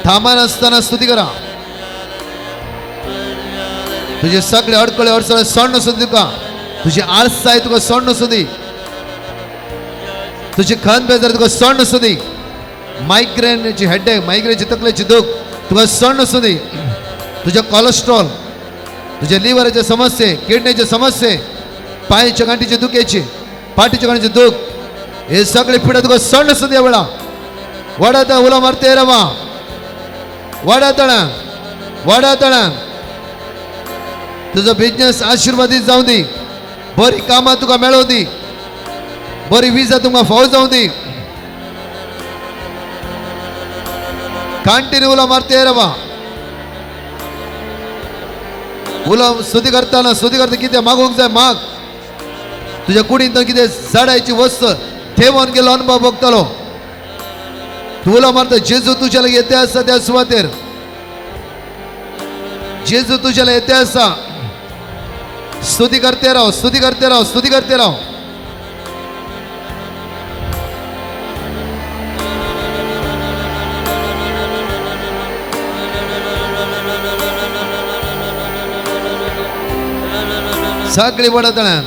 थांबा नासतना स्तुती करा. तुझे सगळे अडकळे अडचण सोड नसूं तुका. तुझी आळसाय तुका सोड नसूं दी. तुझी खंत बेजार तुका सोड नसूं दी. मायग्रेनची हेडेक, मायग्रेनची तकलेची दूख तुका सोड नसूं दी. तुझे कोलेस्ट्रॉल, तुझे लिव्हराचे समस्ये, किडनीचे समस्ये, पांयच्या गांठीचे दुखेची, पाठीच्या गांठीचे दूख, हे सगळे पिढा तुका सोड नसूं दी. वेळा वडा तळा उलो मारते रवा. वडा तळा, वडा तळा. तुझो बिजनेस आशीर्वादीत जावं दी. बरी कामां तुका मेळोवं दी. बरी विजा तुमकां फाव जावं दी. कंटिन्यू उलो मारते रवा. उलो स्तुती करताना स्तुती करता कितें मागूंक जाय माग. तुज्या कुडीन तर कितें झाडायची वस्त ठेवून गेलो अनुभव भोगतलो. तूं उलो मारता जेजू तुज्या लागीं येते आसा त्या सुवातेर. जेजू तुज्या लागीं येते आसा. स्तुती करते राव, स्तुती करते राव, स्तुती करते राव. सगळी वडतळ्यान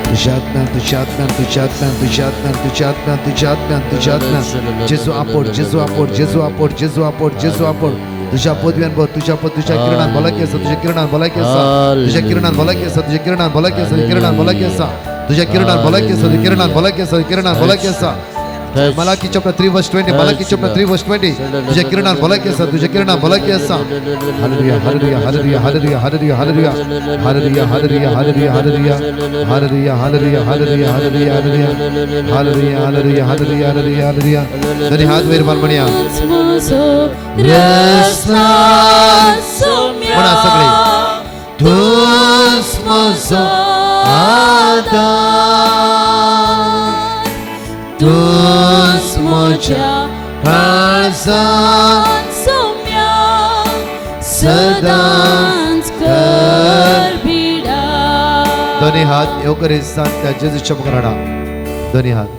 तुझ्या आत्म्यान, तुझ्या आत्म्यान, तुझ्या आत्म्यान, तुझ्या आत्म्यान, तुझ्या आत्म्यान, तुझ्या आत्म्यान, तुझ्या आत्म्यान. जेजू आपोड, जेजू आपोड, जेजू आपोड, जेजू आपोड, जेजू आपोड. तुझ्या पदव्यान भर, तुझ्या पद, तुझ्या किरणान भलायकी आसा, तुझ्या किरणान भलायकी आसा, तुझ्या किरणान भलायकी आसा, तुझ्या किरणान भलायकी आसा, तुझ्या किरणान भलायकी आसा, तुझ्या किरणान भलायकी आसा, तुझ्या किरणान भलायकी आसा, तुझ्या किरणान भलायकी आसा. Malachi chapter 3 verse 20, Malachi chapter 3 verse 20. तुझ्या किरणान भलायकी आसा, तुझ्या किरणान भलायकी आसा. Hallelujah hallelujah hallelujah hallelujah hallelujah hallelujah hallelujah hallelujah hallelujah hallelujah hallelujah hallelujah hallelujah hallelujah hallelujah hallelujah hallelujah hallelujah. दोन्ही हात वयर मार म्हणया. म्हणा सगळे. तूच म्हजो आदार, तूच म्हज्या काळजाक सौम्या सदांच कर भिडा. दोन्ही हात येवकर त्या जेजूच्या मुखार हाडा. दोन्ही हात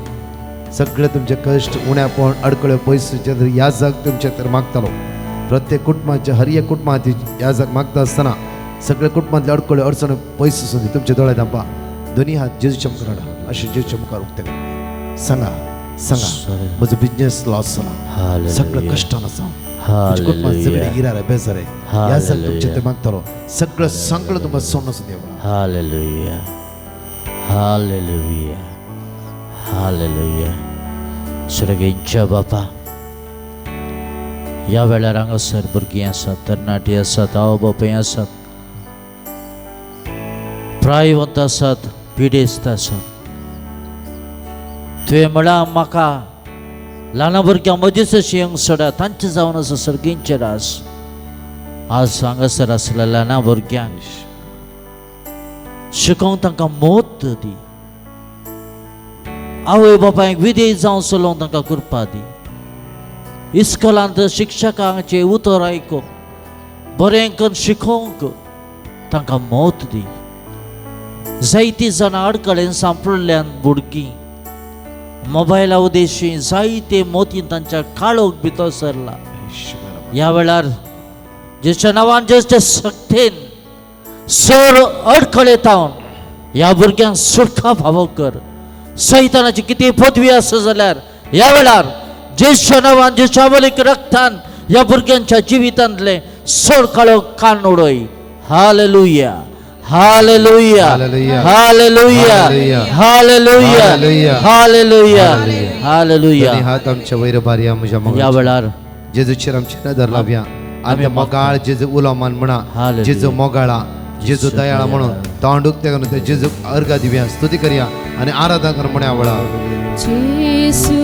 सगळे तुमचे कश्ट, उण्यापण, अडकळे पयस याजक तुमचे तर मागतालो. प्रत्येक कुटुंबाच्या हर एक कुटुंबाची याजक मागता आसतना सगळे कुटुंबांतले अडकळे अडचण पयस आसूं दी. तुमचे दोळे धांपा. दोन्ही हात जेजूच्या मुखार हाडा, अशें जेजूच्या मुखार उक्ते करा. सांगा सांगा, म्हजो बिजनेस लॉस जाला, सगळं कश्टान आसा, म्हज्या कुटुंबात सगळे गिरार बेजार आहे, ह्या सगळं तुमचे ते मागतलो, सगळं सगळं तुमकां सोडून आसूं देवा. Hallelujah, hallelujah, hallelujah. सर्गेंच्या बापा, ह्या वेळार हांगासर भुरगीं आसात, तरणाटी आसात, आवय बापूय आसात, प्रायवंत आसात, पिडेस्त आसात. तुवें म्हळां म्हाका ल्हान भुरग्यां मदींच अशी येवंक सोडा, तांचें जावन आसा सर्गेंचें रास. आज हांगासर आसल्या ल्हान भुरग्यांक शिकोवंक तांकां मोत दी, आवय बापायक विदेश जावन चलोवंक तांकां कृपा दी, इस्कोलांत शिक्षकांचें उतर आयकूंक बरें करून शिकोवंक तांकां मोत दी. जायतीं जाणां आडकळेन सांपडल्यान भुरगीं मोबायला उदेशी जायते मोती तांच्या काळोख भितर सरला. ह्या वेळार जेच्या नांवान जेच्या शक्तेन सर अडखळे तावन ह्या भुरग्यांक सुटका फावो कर. सैतानाची कितें पदवी आसा जाल्यार ह्या वेळार जेच्या नांवान जेच्या बलीक रक्तान ह्या भुरग्यांच्या जिवितांतलें सर काळोख कान उडय. Hallelujah, hallelujah, hallelujah, hallelujah, hallelujah, hallelujah, hallelujah, hallelujah. दोन्ही हात आमच्या वयर बारया म्हज्या ह्या मोगाच्या. वेळार जेजूचेर आमची नदर लावया आनी मोगाळ जेजू उलो मान म्हणा, हालेलुया. जेजू मोगाळा, जेजू दयाळा म्हणून तोंड उक्तें करून त्या जेजूक अर्घा दिवया, स्तुती करया आनी आराधना कर म्हणया वेळा. जेसू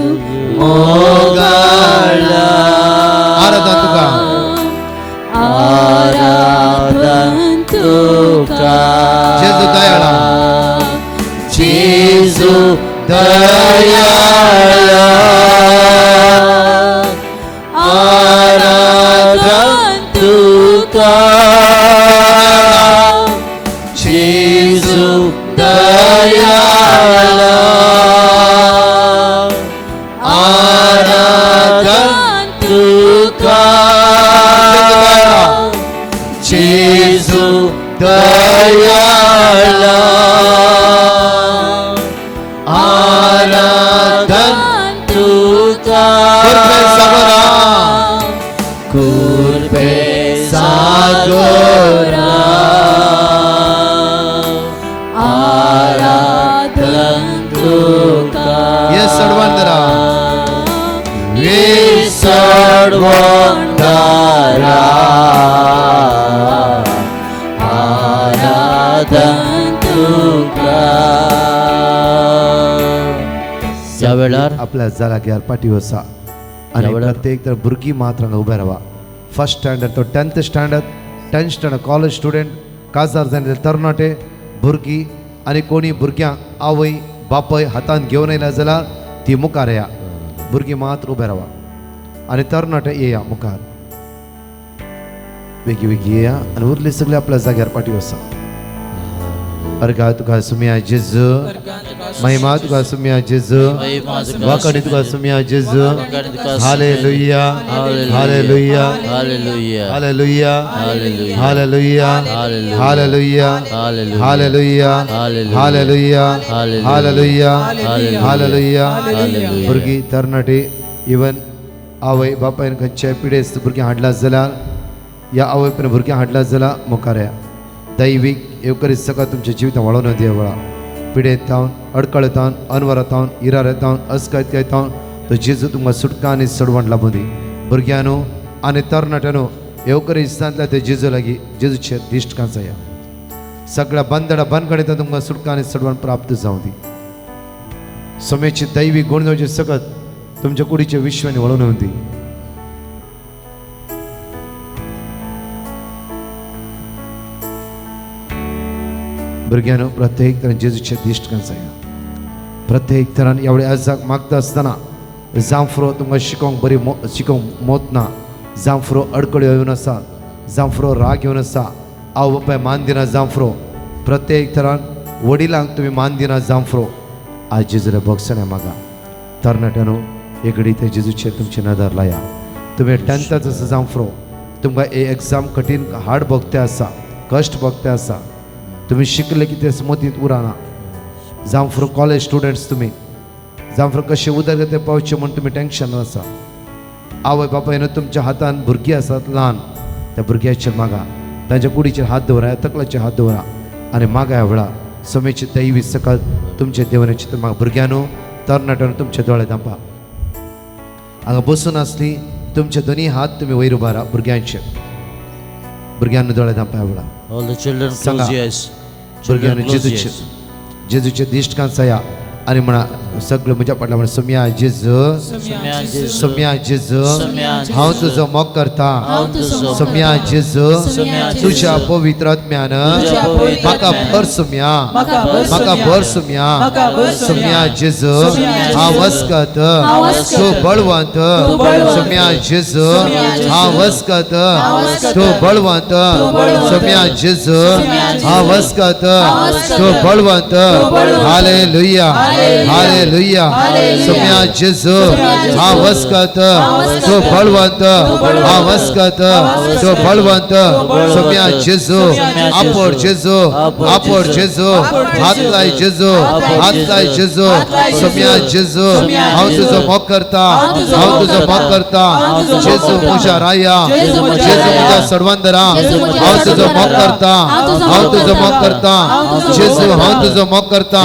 आराधना तुका, आराधन तुका, जेजू दयाळा, जेजू दयाळा, आराधन तुका, जेजू दयाळा, आराधन तुका, जेजू दयाळा, आराधन तुका. कृपे सागरा, कृपे सागरा, आराधन तुका. येस सडवंदरा, विसडवंदरा, आराधन तुका. ह्या वेळार आपल्या जाग्यार पाटी वसा आनी ह्या वेळार प्रत्येक तर भुरगीं मात्र हांगा उबे रावा. फर्स्ट स्टँडर्ड तो 10th standard, 10th standard college student, काजार जाल्ले तरणाटे भुरगीं आनी कोणी भुरग्यांक आवय बापय हातान घेवन येयला जाल्यार ती मुखार येया. भुरगीं मात्र उबे रावा आनी तरणाटे येया मुखार, बेगी बेगी येया आनी उरले सगळे आपल्या जाग्यार पाटी वसा. अर्घा तुका सुमया जेजू, महिमा तुका सुमया जेजू, वाकडी तुका सुमया जेजू. Hallelujah, hallelujah, hallelujah, hallelujah, hallelujah, hallelujah, hallelujah, hallelujah, hallelujah, hallelujah, hallelujah, hallelujah, hallelujah. भुरगीं तरणाटे इवन आवय बापायन खंयच्याय पिडेस्त भुरगीं हाडला जाल्यार या आवय पण भुरगीं हाडला जाल्यार मुखार या. दैवीक येवकरीत सगळं तुमच्या जिवितांत वळोवन दिया वेळा पिडेत तावन, अडकळ तावन, अनवर तावन, इरार तावन, अस्कत तावन तो जेजू तुमकां सुटका आनी सडवण लाबूं दी. भुरग्यांनो आनी तरणाट्यांनो येवकरी इस्तांतल्या ते जेजू लागीं जेजूचेर दिश्ट कांचाया. सगळ्या बंदडा बनगणीत तुमकां सुटका आनी सडवण प्राप्त जावं दी. समेची दैवी गुण जावचे सकत तुमच्या कुडीचे विश्वाने वळोवन येवं दी. भुरग्यांनो प्रत्येक तरान जेजूचे दिश्ट कांचाया. प्रत्येक तरान एवढे अजाक मागता आसतना जांफरो तुमकां शिकोवंक बरी शिकोवंक मोत ना, जांफरो अडकळ्यो येवन आसा, जांफरो राग येवन आसा, आवय बापाय मान दिना जांफरो. प्रत्येक तरान वडिलांक तुमी मान दिना जांफरो. आज जेजूले भोगसणे मागा. तरणाट्यांनो एकडे ते जेजूचेर तुमची नदर लाया. तुमी टेंथाच आसा जांफरो, तुमकां हे एग्जाम कठीण हार्ड भोगते आसा, कश्ट भोगते आसा, तुमी शिकले की ते स्मतींत उरना. जावं फ्रो कॉलेज स्टुडंट्स तुमी, जावं फ्रो कशें उदरगते पावचें म्हूण तुमी टेंशन आसा. आवय बापायन तुमच्या हातान भुरगीं आसात ल्हान, त्या भुरग्याचेर मागा, तांच्या कुडीचेर हात दवरा, तकलाचेर हात दवरा आनी मागा ह्या वेळा समेची दैवी सकाळ तुमच्या देवनाची. मागा भुरग्यांनो, तरणाट्यानो, तुमचे दोळे धांपा. हांगा बसून आसली तुमचे दोनी हात तुमी वयर उबारा. भुरग्यांचे, भुरग्यांनो दोळे धांपा ह्या वेळा. All the children सांगा. close your eyes. Children भुरग्यांनो close your जेजूचे eyes. जेजूचे दिश्ट कांसाया आनी म्हणा सगळं म्हज्या फाटल्यान म्हणा, सोम्या जेजू, सोम्या जेजू, सोम्या जेजू, सोम्या हांव जेजू, तुजो मोग करता. हांव तुजो मोग सोम्या करता. जेजू, सोम्या जेजू, तुज्या पवित्र आत्म्यान तुज्या पवित्र म्हाका आत्म्यान भर सोम्या, म्हाका भर म्हाका भर सोम्या. म्हाका भर सोम्या जेजू, सोम्या जेजू, हांव वस्कत, हांव वस्कत, तूं बळवंत. तूं बळवंत. सोम्या जेजू, सोम्या जेजू, हांव वस्कत, वस्कत, तूं बळवंत. बळवंत. सोम्या जेजू, सोम्या जेजू, हांव वस्कत, वस्कत, तूं बळवंत. बळवंत. Hallelujah, hallelujah. सोम्या जेजू, हांव वस्कत, तूं बळवंत. हांव वस्कत, तूं बळवंत. सोम्या जेजू, आपोर जेजू, आपोर जेजू, हात लाय जेजू, हात लाय जेजू. सोम्या जेजू, हांव तुजो मोग करता, हांव तुजो मोग करता. जेजू म्हज्या राया, जेजू म्हज्या सर्वांदरा, हांव तुजो मोग करता, हांव तुजो मोग करता. जेजू हांव तुजो मोग करता,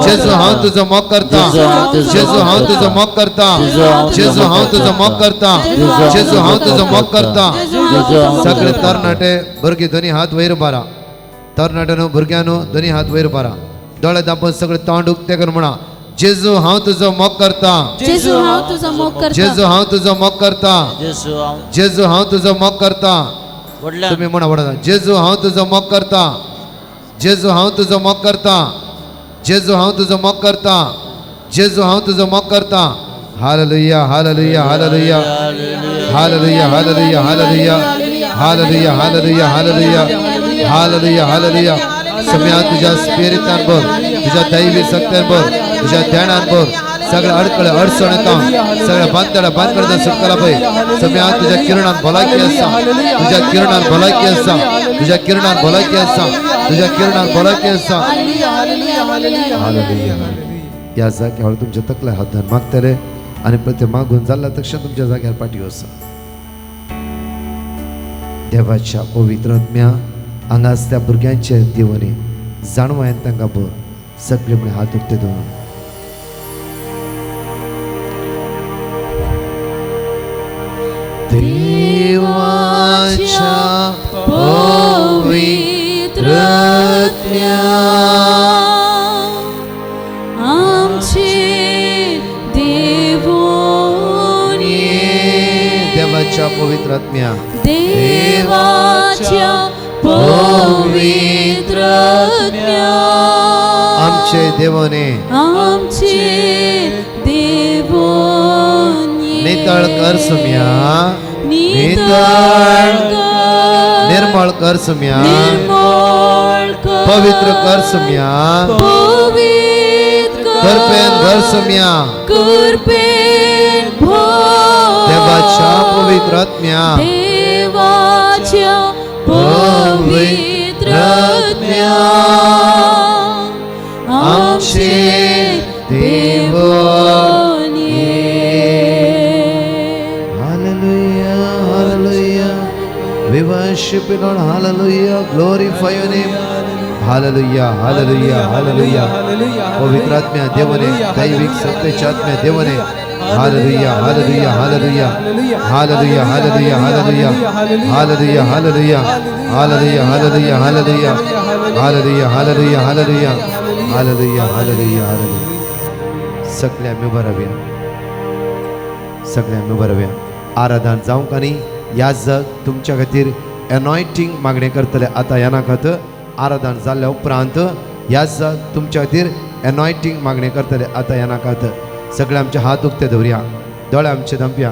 जेजू हांव तुजो मोग करता, जेजू हांव तुजो मोग करता, जेजू हांव तुजो मोग करता, जेजू हांव तुजो मोग करता. सगळे तरणाटे भुरगे दोनी हात वयर उबारा. तरणाट्यानो, भुरग्यांनो, दोनी हात वयर उबारा. दोळे धांपून सगळे तोंड उक्ते करून म्हणा, जेजू हांव तुजो मोग करता, जेजू हांव तुजो मोग करता, जेजू हांव तुजो मोग करता, जेजू हांव जेजू हांव तुजो मोग करता. व्हडल्यान तुमी म्हणा व्हडा, जेजू हांव तुजो मोग करता, जेजू हांव तुजो मोग करता, जेजू हांव तुजो मोग करता, जेजू हांव तुजो मोग करता. Hallelujah, hallelujah, hallelujah, hallelujah, hallelujah, hallelujah, hallelujah, hallelujah, hallelujah, hallelujah, hallelujah. सम्या तुझ्या स्पिरितान भर, तुझ्या दैवी शक्त्यान भर, तुझ्या ध्यानान भर. सगळ्या अडकळे अडचण येता, सगळ्या बांदड्या बांदकडे सुटकाला पळय. सम्या तुझ्या किरणान भलायकी आसा, तुझ्या किरणान भलायकी आसा, तुझ्या किरणान भलायकी आसा, तुझ्या किरणान भलायकी आसा. हालेलुया. या जाग्यावर तुमच्या तकल्या हात धरून मागतले आनी परते मागून जाल्ल्या तक्षण तुमच्या जाग्यार पाटी वचा. देवाच्या पवित्र आत्म्या हांगाच त्या भुरग्यांचे देवानी जाणवायन तांकां भर. सगळे म्हणे हात उक्ते दवरून. देवाच्या पवित्र आत्म्या आमचे देवोनी, देवाच्या पवित्र आत्म्या, देवाच्या पवित्र आत्म्या आमचे देवाने, आमचे देवोनी, नितळ कर सुम्या, नितळ कर, निर्मळ कर सुम्या, निर्मळ कर, पवित्र कर सुम्या, पवित्र कर, कृपेन भर सुम्या, कृपेन भर, देवाच्या पवित्र आत्म्या, देवाच्या पवित्र आत्म्या आमचे Deoni. Hallelujah, hallelujah. We worship you, Lord. Hallelujah. Glorify your name. Hallelujah, hallelujah, hallelujah. पवित्र आत्म्या देवने, दैविक सत्याच्या आत्म्या देवने. Hallelujah, hallelujah, hallelujah, hallelujah, hallelujah, hallelujah, hallelujah, hallelujah, hallelujah, hallelujah, hallelujah, hallelujah, hallelujah, hallelujah, hallelujah, hallelujah, hallelujah. सगळ्या आमी उबो रावया, सगळ्या आमी उबो रावया. आराधन जावंक आनी ह्या जग तुमच्या खातीर एनॉयटींग मागणें करतले. आतां ह्या नाकात आराधन जाल्ल्या उपरांत ह्या जग तुमच्या खातीर एनॉयटींग मागणें करतले. आतां ह्या नाकात सगळे आमचे हात उक्ते दवरया, दोळे आमचे धांपया.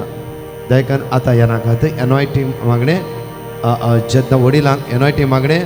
दयकान आतां ह्या नाकात एनॉयटींग मागणें जेन्ना वडिलांक एनॉयटींग मागणें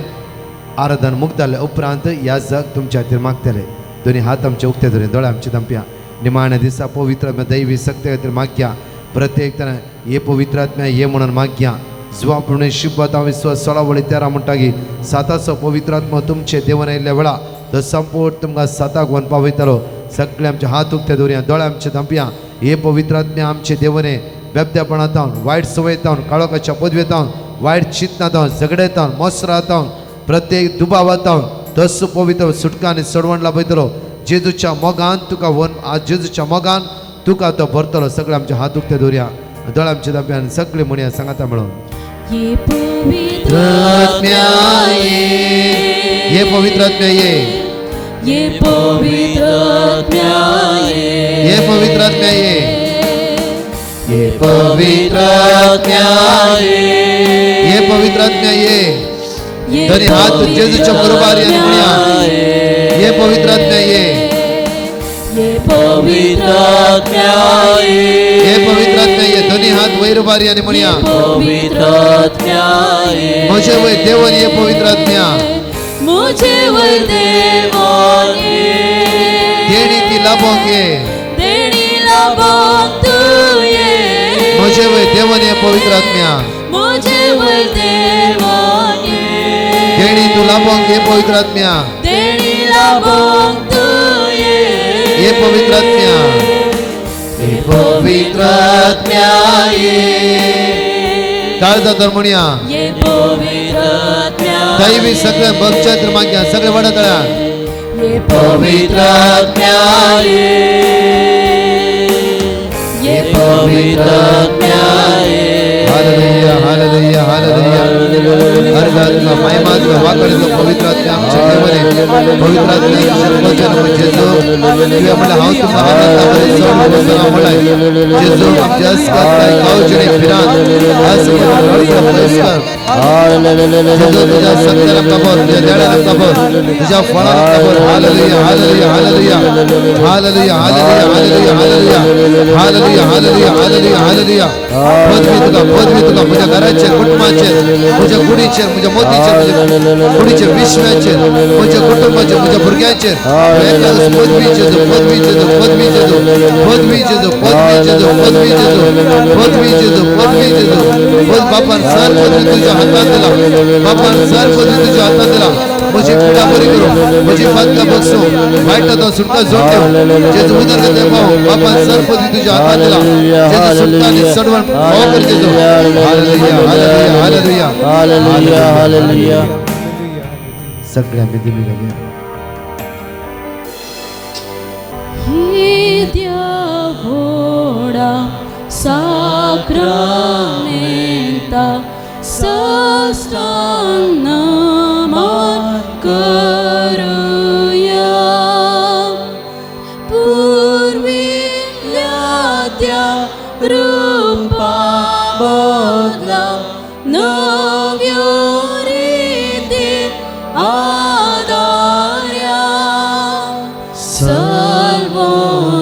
आराधन मुक्त जाल्ल्या उपरांत ह्या जग तुमच्या खातीर मागतले. दोनी हात आमचे उक्ते दवरया, दोळे आमचे धांपया. निमाण्या दिसा पवित्र आत्म्या दैवी शक्ती खातीर मागया. प्रत्येक तरा हे पवित्र आत्म्या ये म्हणून मागया. जुवा प्रमाणे शिब्बत हांव विश्वास 16 वळी 13 म्हणटा की साताचो पवित्र आत्मा तुमचे देवन आयिल्ल्या वेळा तो संपूर्ण तुमकां साताक व्हरून पावयतलो. सगळे आमचे हात उक्ते दवरया, दोळे आमचे धांपया. हे पवित्र आत्म्या आमचे देवने बेबद्यापणांत, वायट सवयतावन, काळोखाच्या पदवेतावन, वायट चिंतनातावन, झगडेतावन, मोसरातावन, प्रत्येक दुबावातावन तस पवित्र सुटका आनी सडवण लाभयतलो. जेजूच्या मोगान तुका वन, जेजूच्या मोगान तुका तो भरतलो. सगळे आमचे हात उक्ते दवरया, दोळे आमचे धांपया आनी सगळे म्हणया सांगाता म्हणून ये पवित्र आत्म्या ये, ये पवित्र आत्म्या ये, ये पवित्र आत्म्या ये, ये पवित्र आत्म्या ये, ये पवित्र आत्म्या ये, ये पवित्र आत्म्या ये. दोन्ही हात जेजूच्या बरोबर आणि म्हणया ये पवित्र आत्म्या ये, ये पवित्र आत्म्या ये, ये पवित्र आत्म्या ये. दोन्ही हात वयर उबारी आणि म्हणया पवित्र आत्म्या ये, म्हजे वयर देवन ये पवित्र आत्म्या, मुझे वयर देवन ये, देणी ती लाभोंक ये, देणी लाभोंक तूं ये, म्हजे वयर देवन ये पवित्र आत्म्या, मुझे वयर देवन ये, देणी तूं लाभोंक ये पवित्र आत्म्या, देणी लाभोंक तूं ये, ये पवित्र आत्म्या, ये पवित्र आत्म्या ये. काळजा तर म्हणया ये पवित्र आत्म्या, दैवी सगळे बघच्या माग्या सगळे वडतळ्या ये पवित्र आत्म्या ये, ये पवित्र आत्म्या ये. Hallelujah hallelujah hallelujah. अर्घा तुका महिमा तुका वाकड तुका पवित्र आत्म्या आमच्या देवने पवित्र आत्म्या वचन जेजू तुवें म्हणलें हांव तुका अनंता पर्यंत सोडून म्हणलें जेजू आमच्या अस्कत गांवचे फिरान अस्कत पयस कर. जेजू तुझ्या सत्याला खबर, तुझ्या देण्याला खबर, तुझ्या फळाला खबर. Hallelujah hallelujah hallelujah hallelujah hallelujah hallelujah hallelujah hallelujah hallelujah hallelujah. पदवी तुका, पदवी तुका म्हज्या घराचेर, कुटुंबाचेर, म्हज्या कुडीचेर, म्हज्या मोतीचेर, म्हज्या कुडीचेर, विश्वाचेर, म्हज्या कुटुंबाचेर, म्हज्या भुरग्यांचेर पदवी जेजू, पदवी जेजू, पदवी जेजू, पदवी जेजू, पदवी जेजू, पदवी जेजू, पदवी जेजू, पदवी जेजू. पद बापान सर पदवी तुझ्या हातात दिला, बापान सर पदवी तुझ्या हातात दिला. म्हजी पिडा बरी करू, म्हजी फातका बसू, वायट तो सुटका जोड देव जेजू, उदरगत पाव. बापान सर पदवी तुझ्या हातात दिला जेजू, सुटका आणि सडवण पाव कर जेजू. Hallelujah hallelujah hallelujah hallelujah hallelujah. सगळ्या विधी घालया. ही देवोडा साक्रामेंता साष्टांग नमन करूया. पूर्विल्ल्या त्या रूपा बदला नव्यो रिती आदार्या.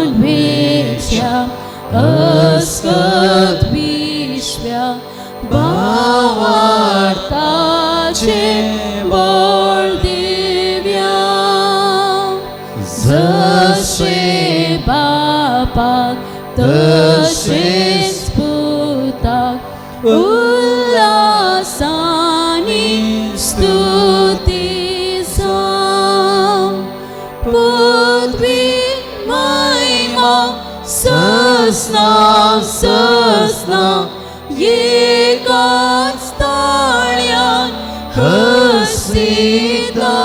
सर्वोन्वेष्या अस्कत विश्व्या भावार्थाचे बळ दिव्या. जशे बापाक तशेच पुताक उल्हासानी स्तुती जावं. पृथ्वी महिमा ससना ससना एकाच ताळ्यान हसिता.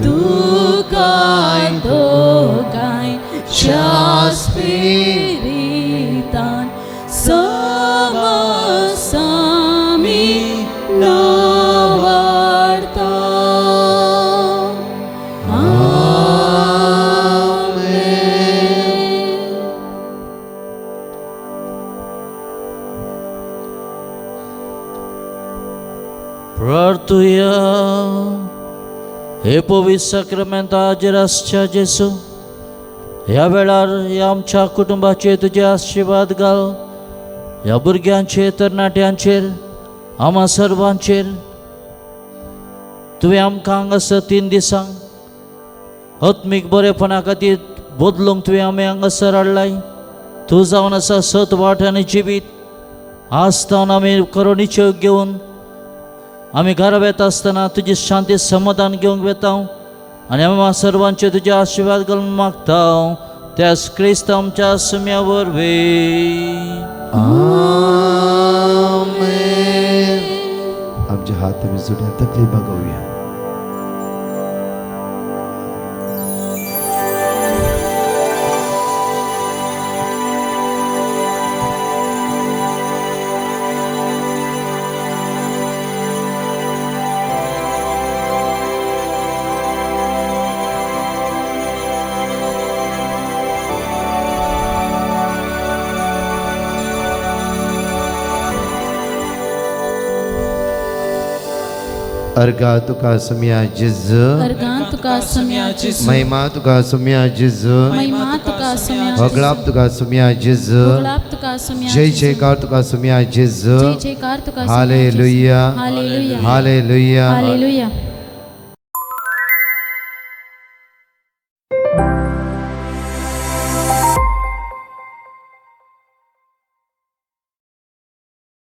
तुकाय दोगांयच्या स्पिरितान समसामी नावाडता. आमेन. प्रार्थुया. हे पवित्र साक्रामेंताचेर आसच्या जेजू, ह्या वेळार ह्या आमच्या कुटुंबाचेर तुजे आशिर्वाद घाल. ह्या भुरग्यांचेर, तरणाट्यांचेर, आमा सर्वांचेर. तुवें आमकां हांगासर 3 दिसांक आत्मीक बरेपणा खातीर बदलूंक तुवें आमी हांगासर हाडलाय. तूं जावन आसा सत वाट आनी जिवीत. आज तावन आमी खरो निश्चय घेवन आमी घरा वेता आसतना तुजी शांती समाधान घेवंक वेता. आनी आमी सर्वांचे तुजे आशिर्वाद घालून मागता त्यास क्रिस्त आमच्या सुम्या वरवीं. आमेन. आमचे हात आमी जोडया, तकली बागोवया. अर्गा तुका सुम्या जिज. अर्गां तुका सुम्या जेजू. महिमा तुका सुम्या जिज. महिमा तुका सुम्या. होगळाप तुका सुम्या जिज. होगळाप तुका सुम्या. जय जयकार तुका सुम्या जिज. जय जयकार तुका. Hallelujah. Hallelujah. Hallelujah. Hallelujah.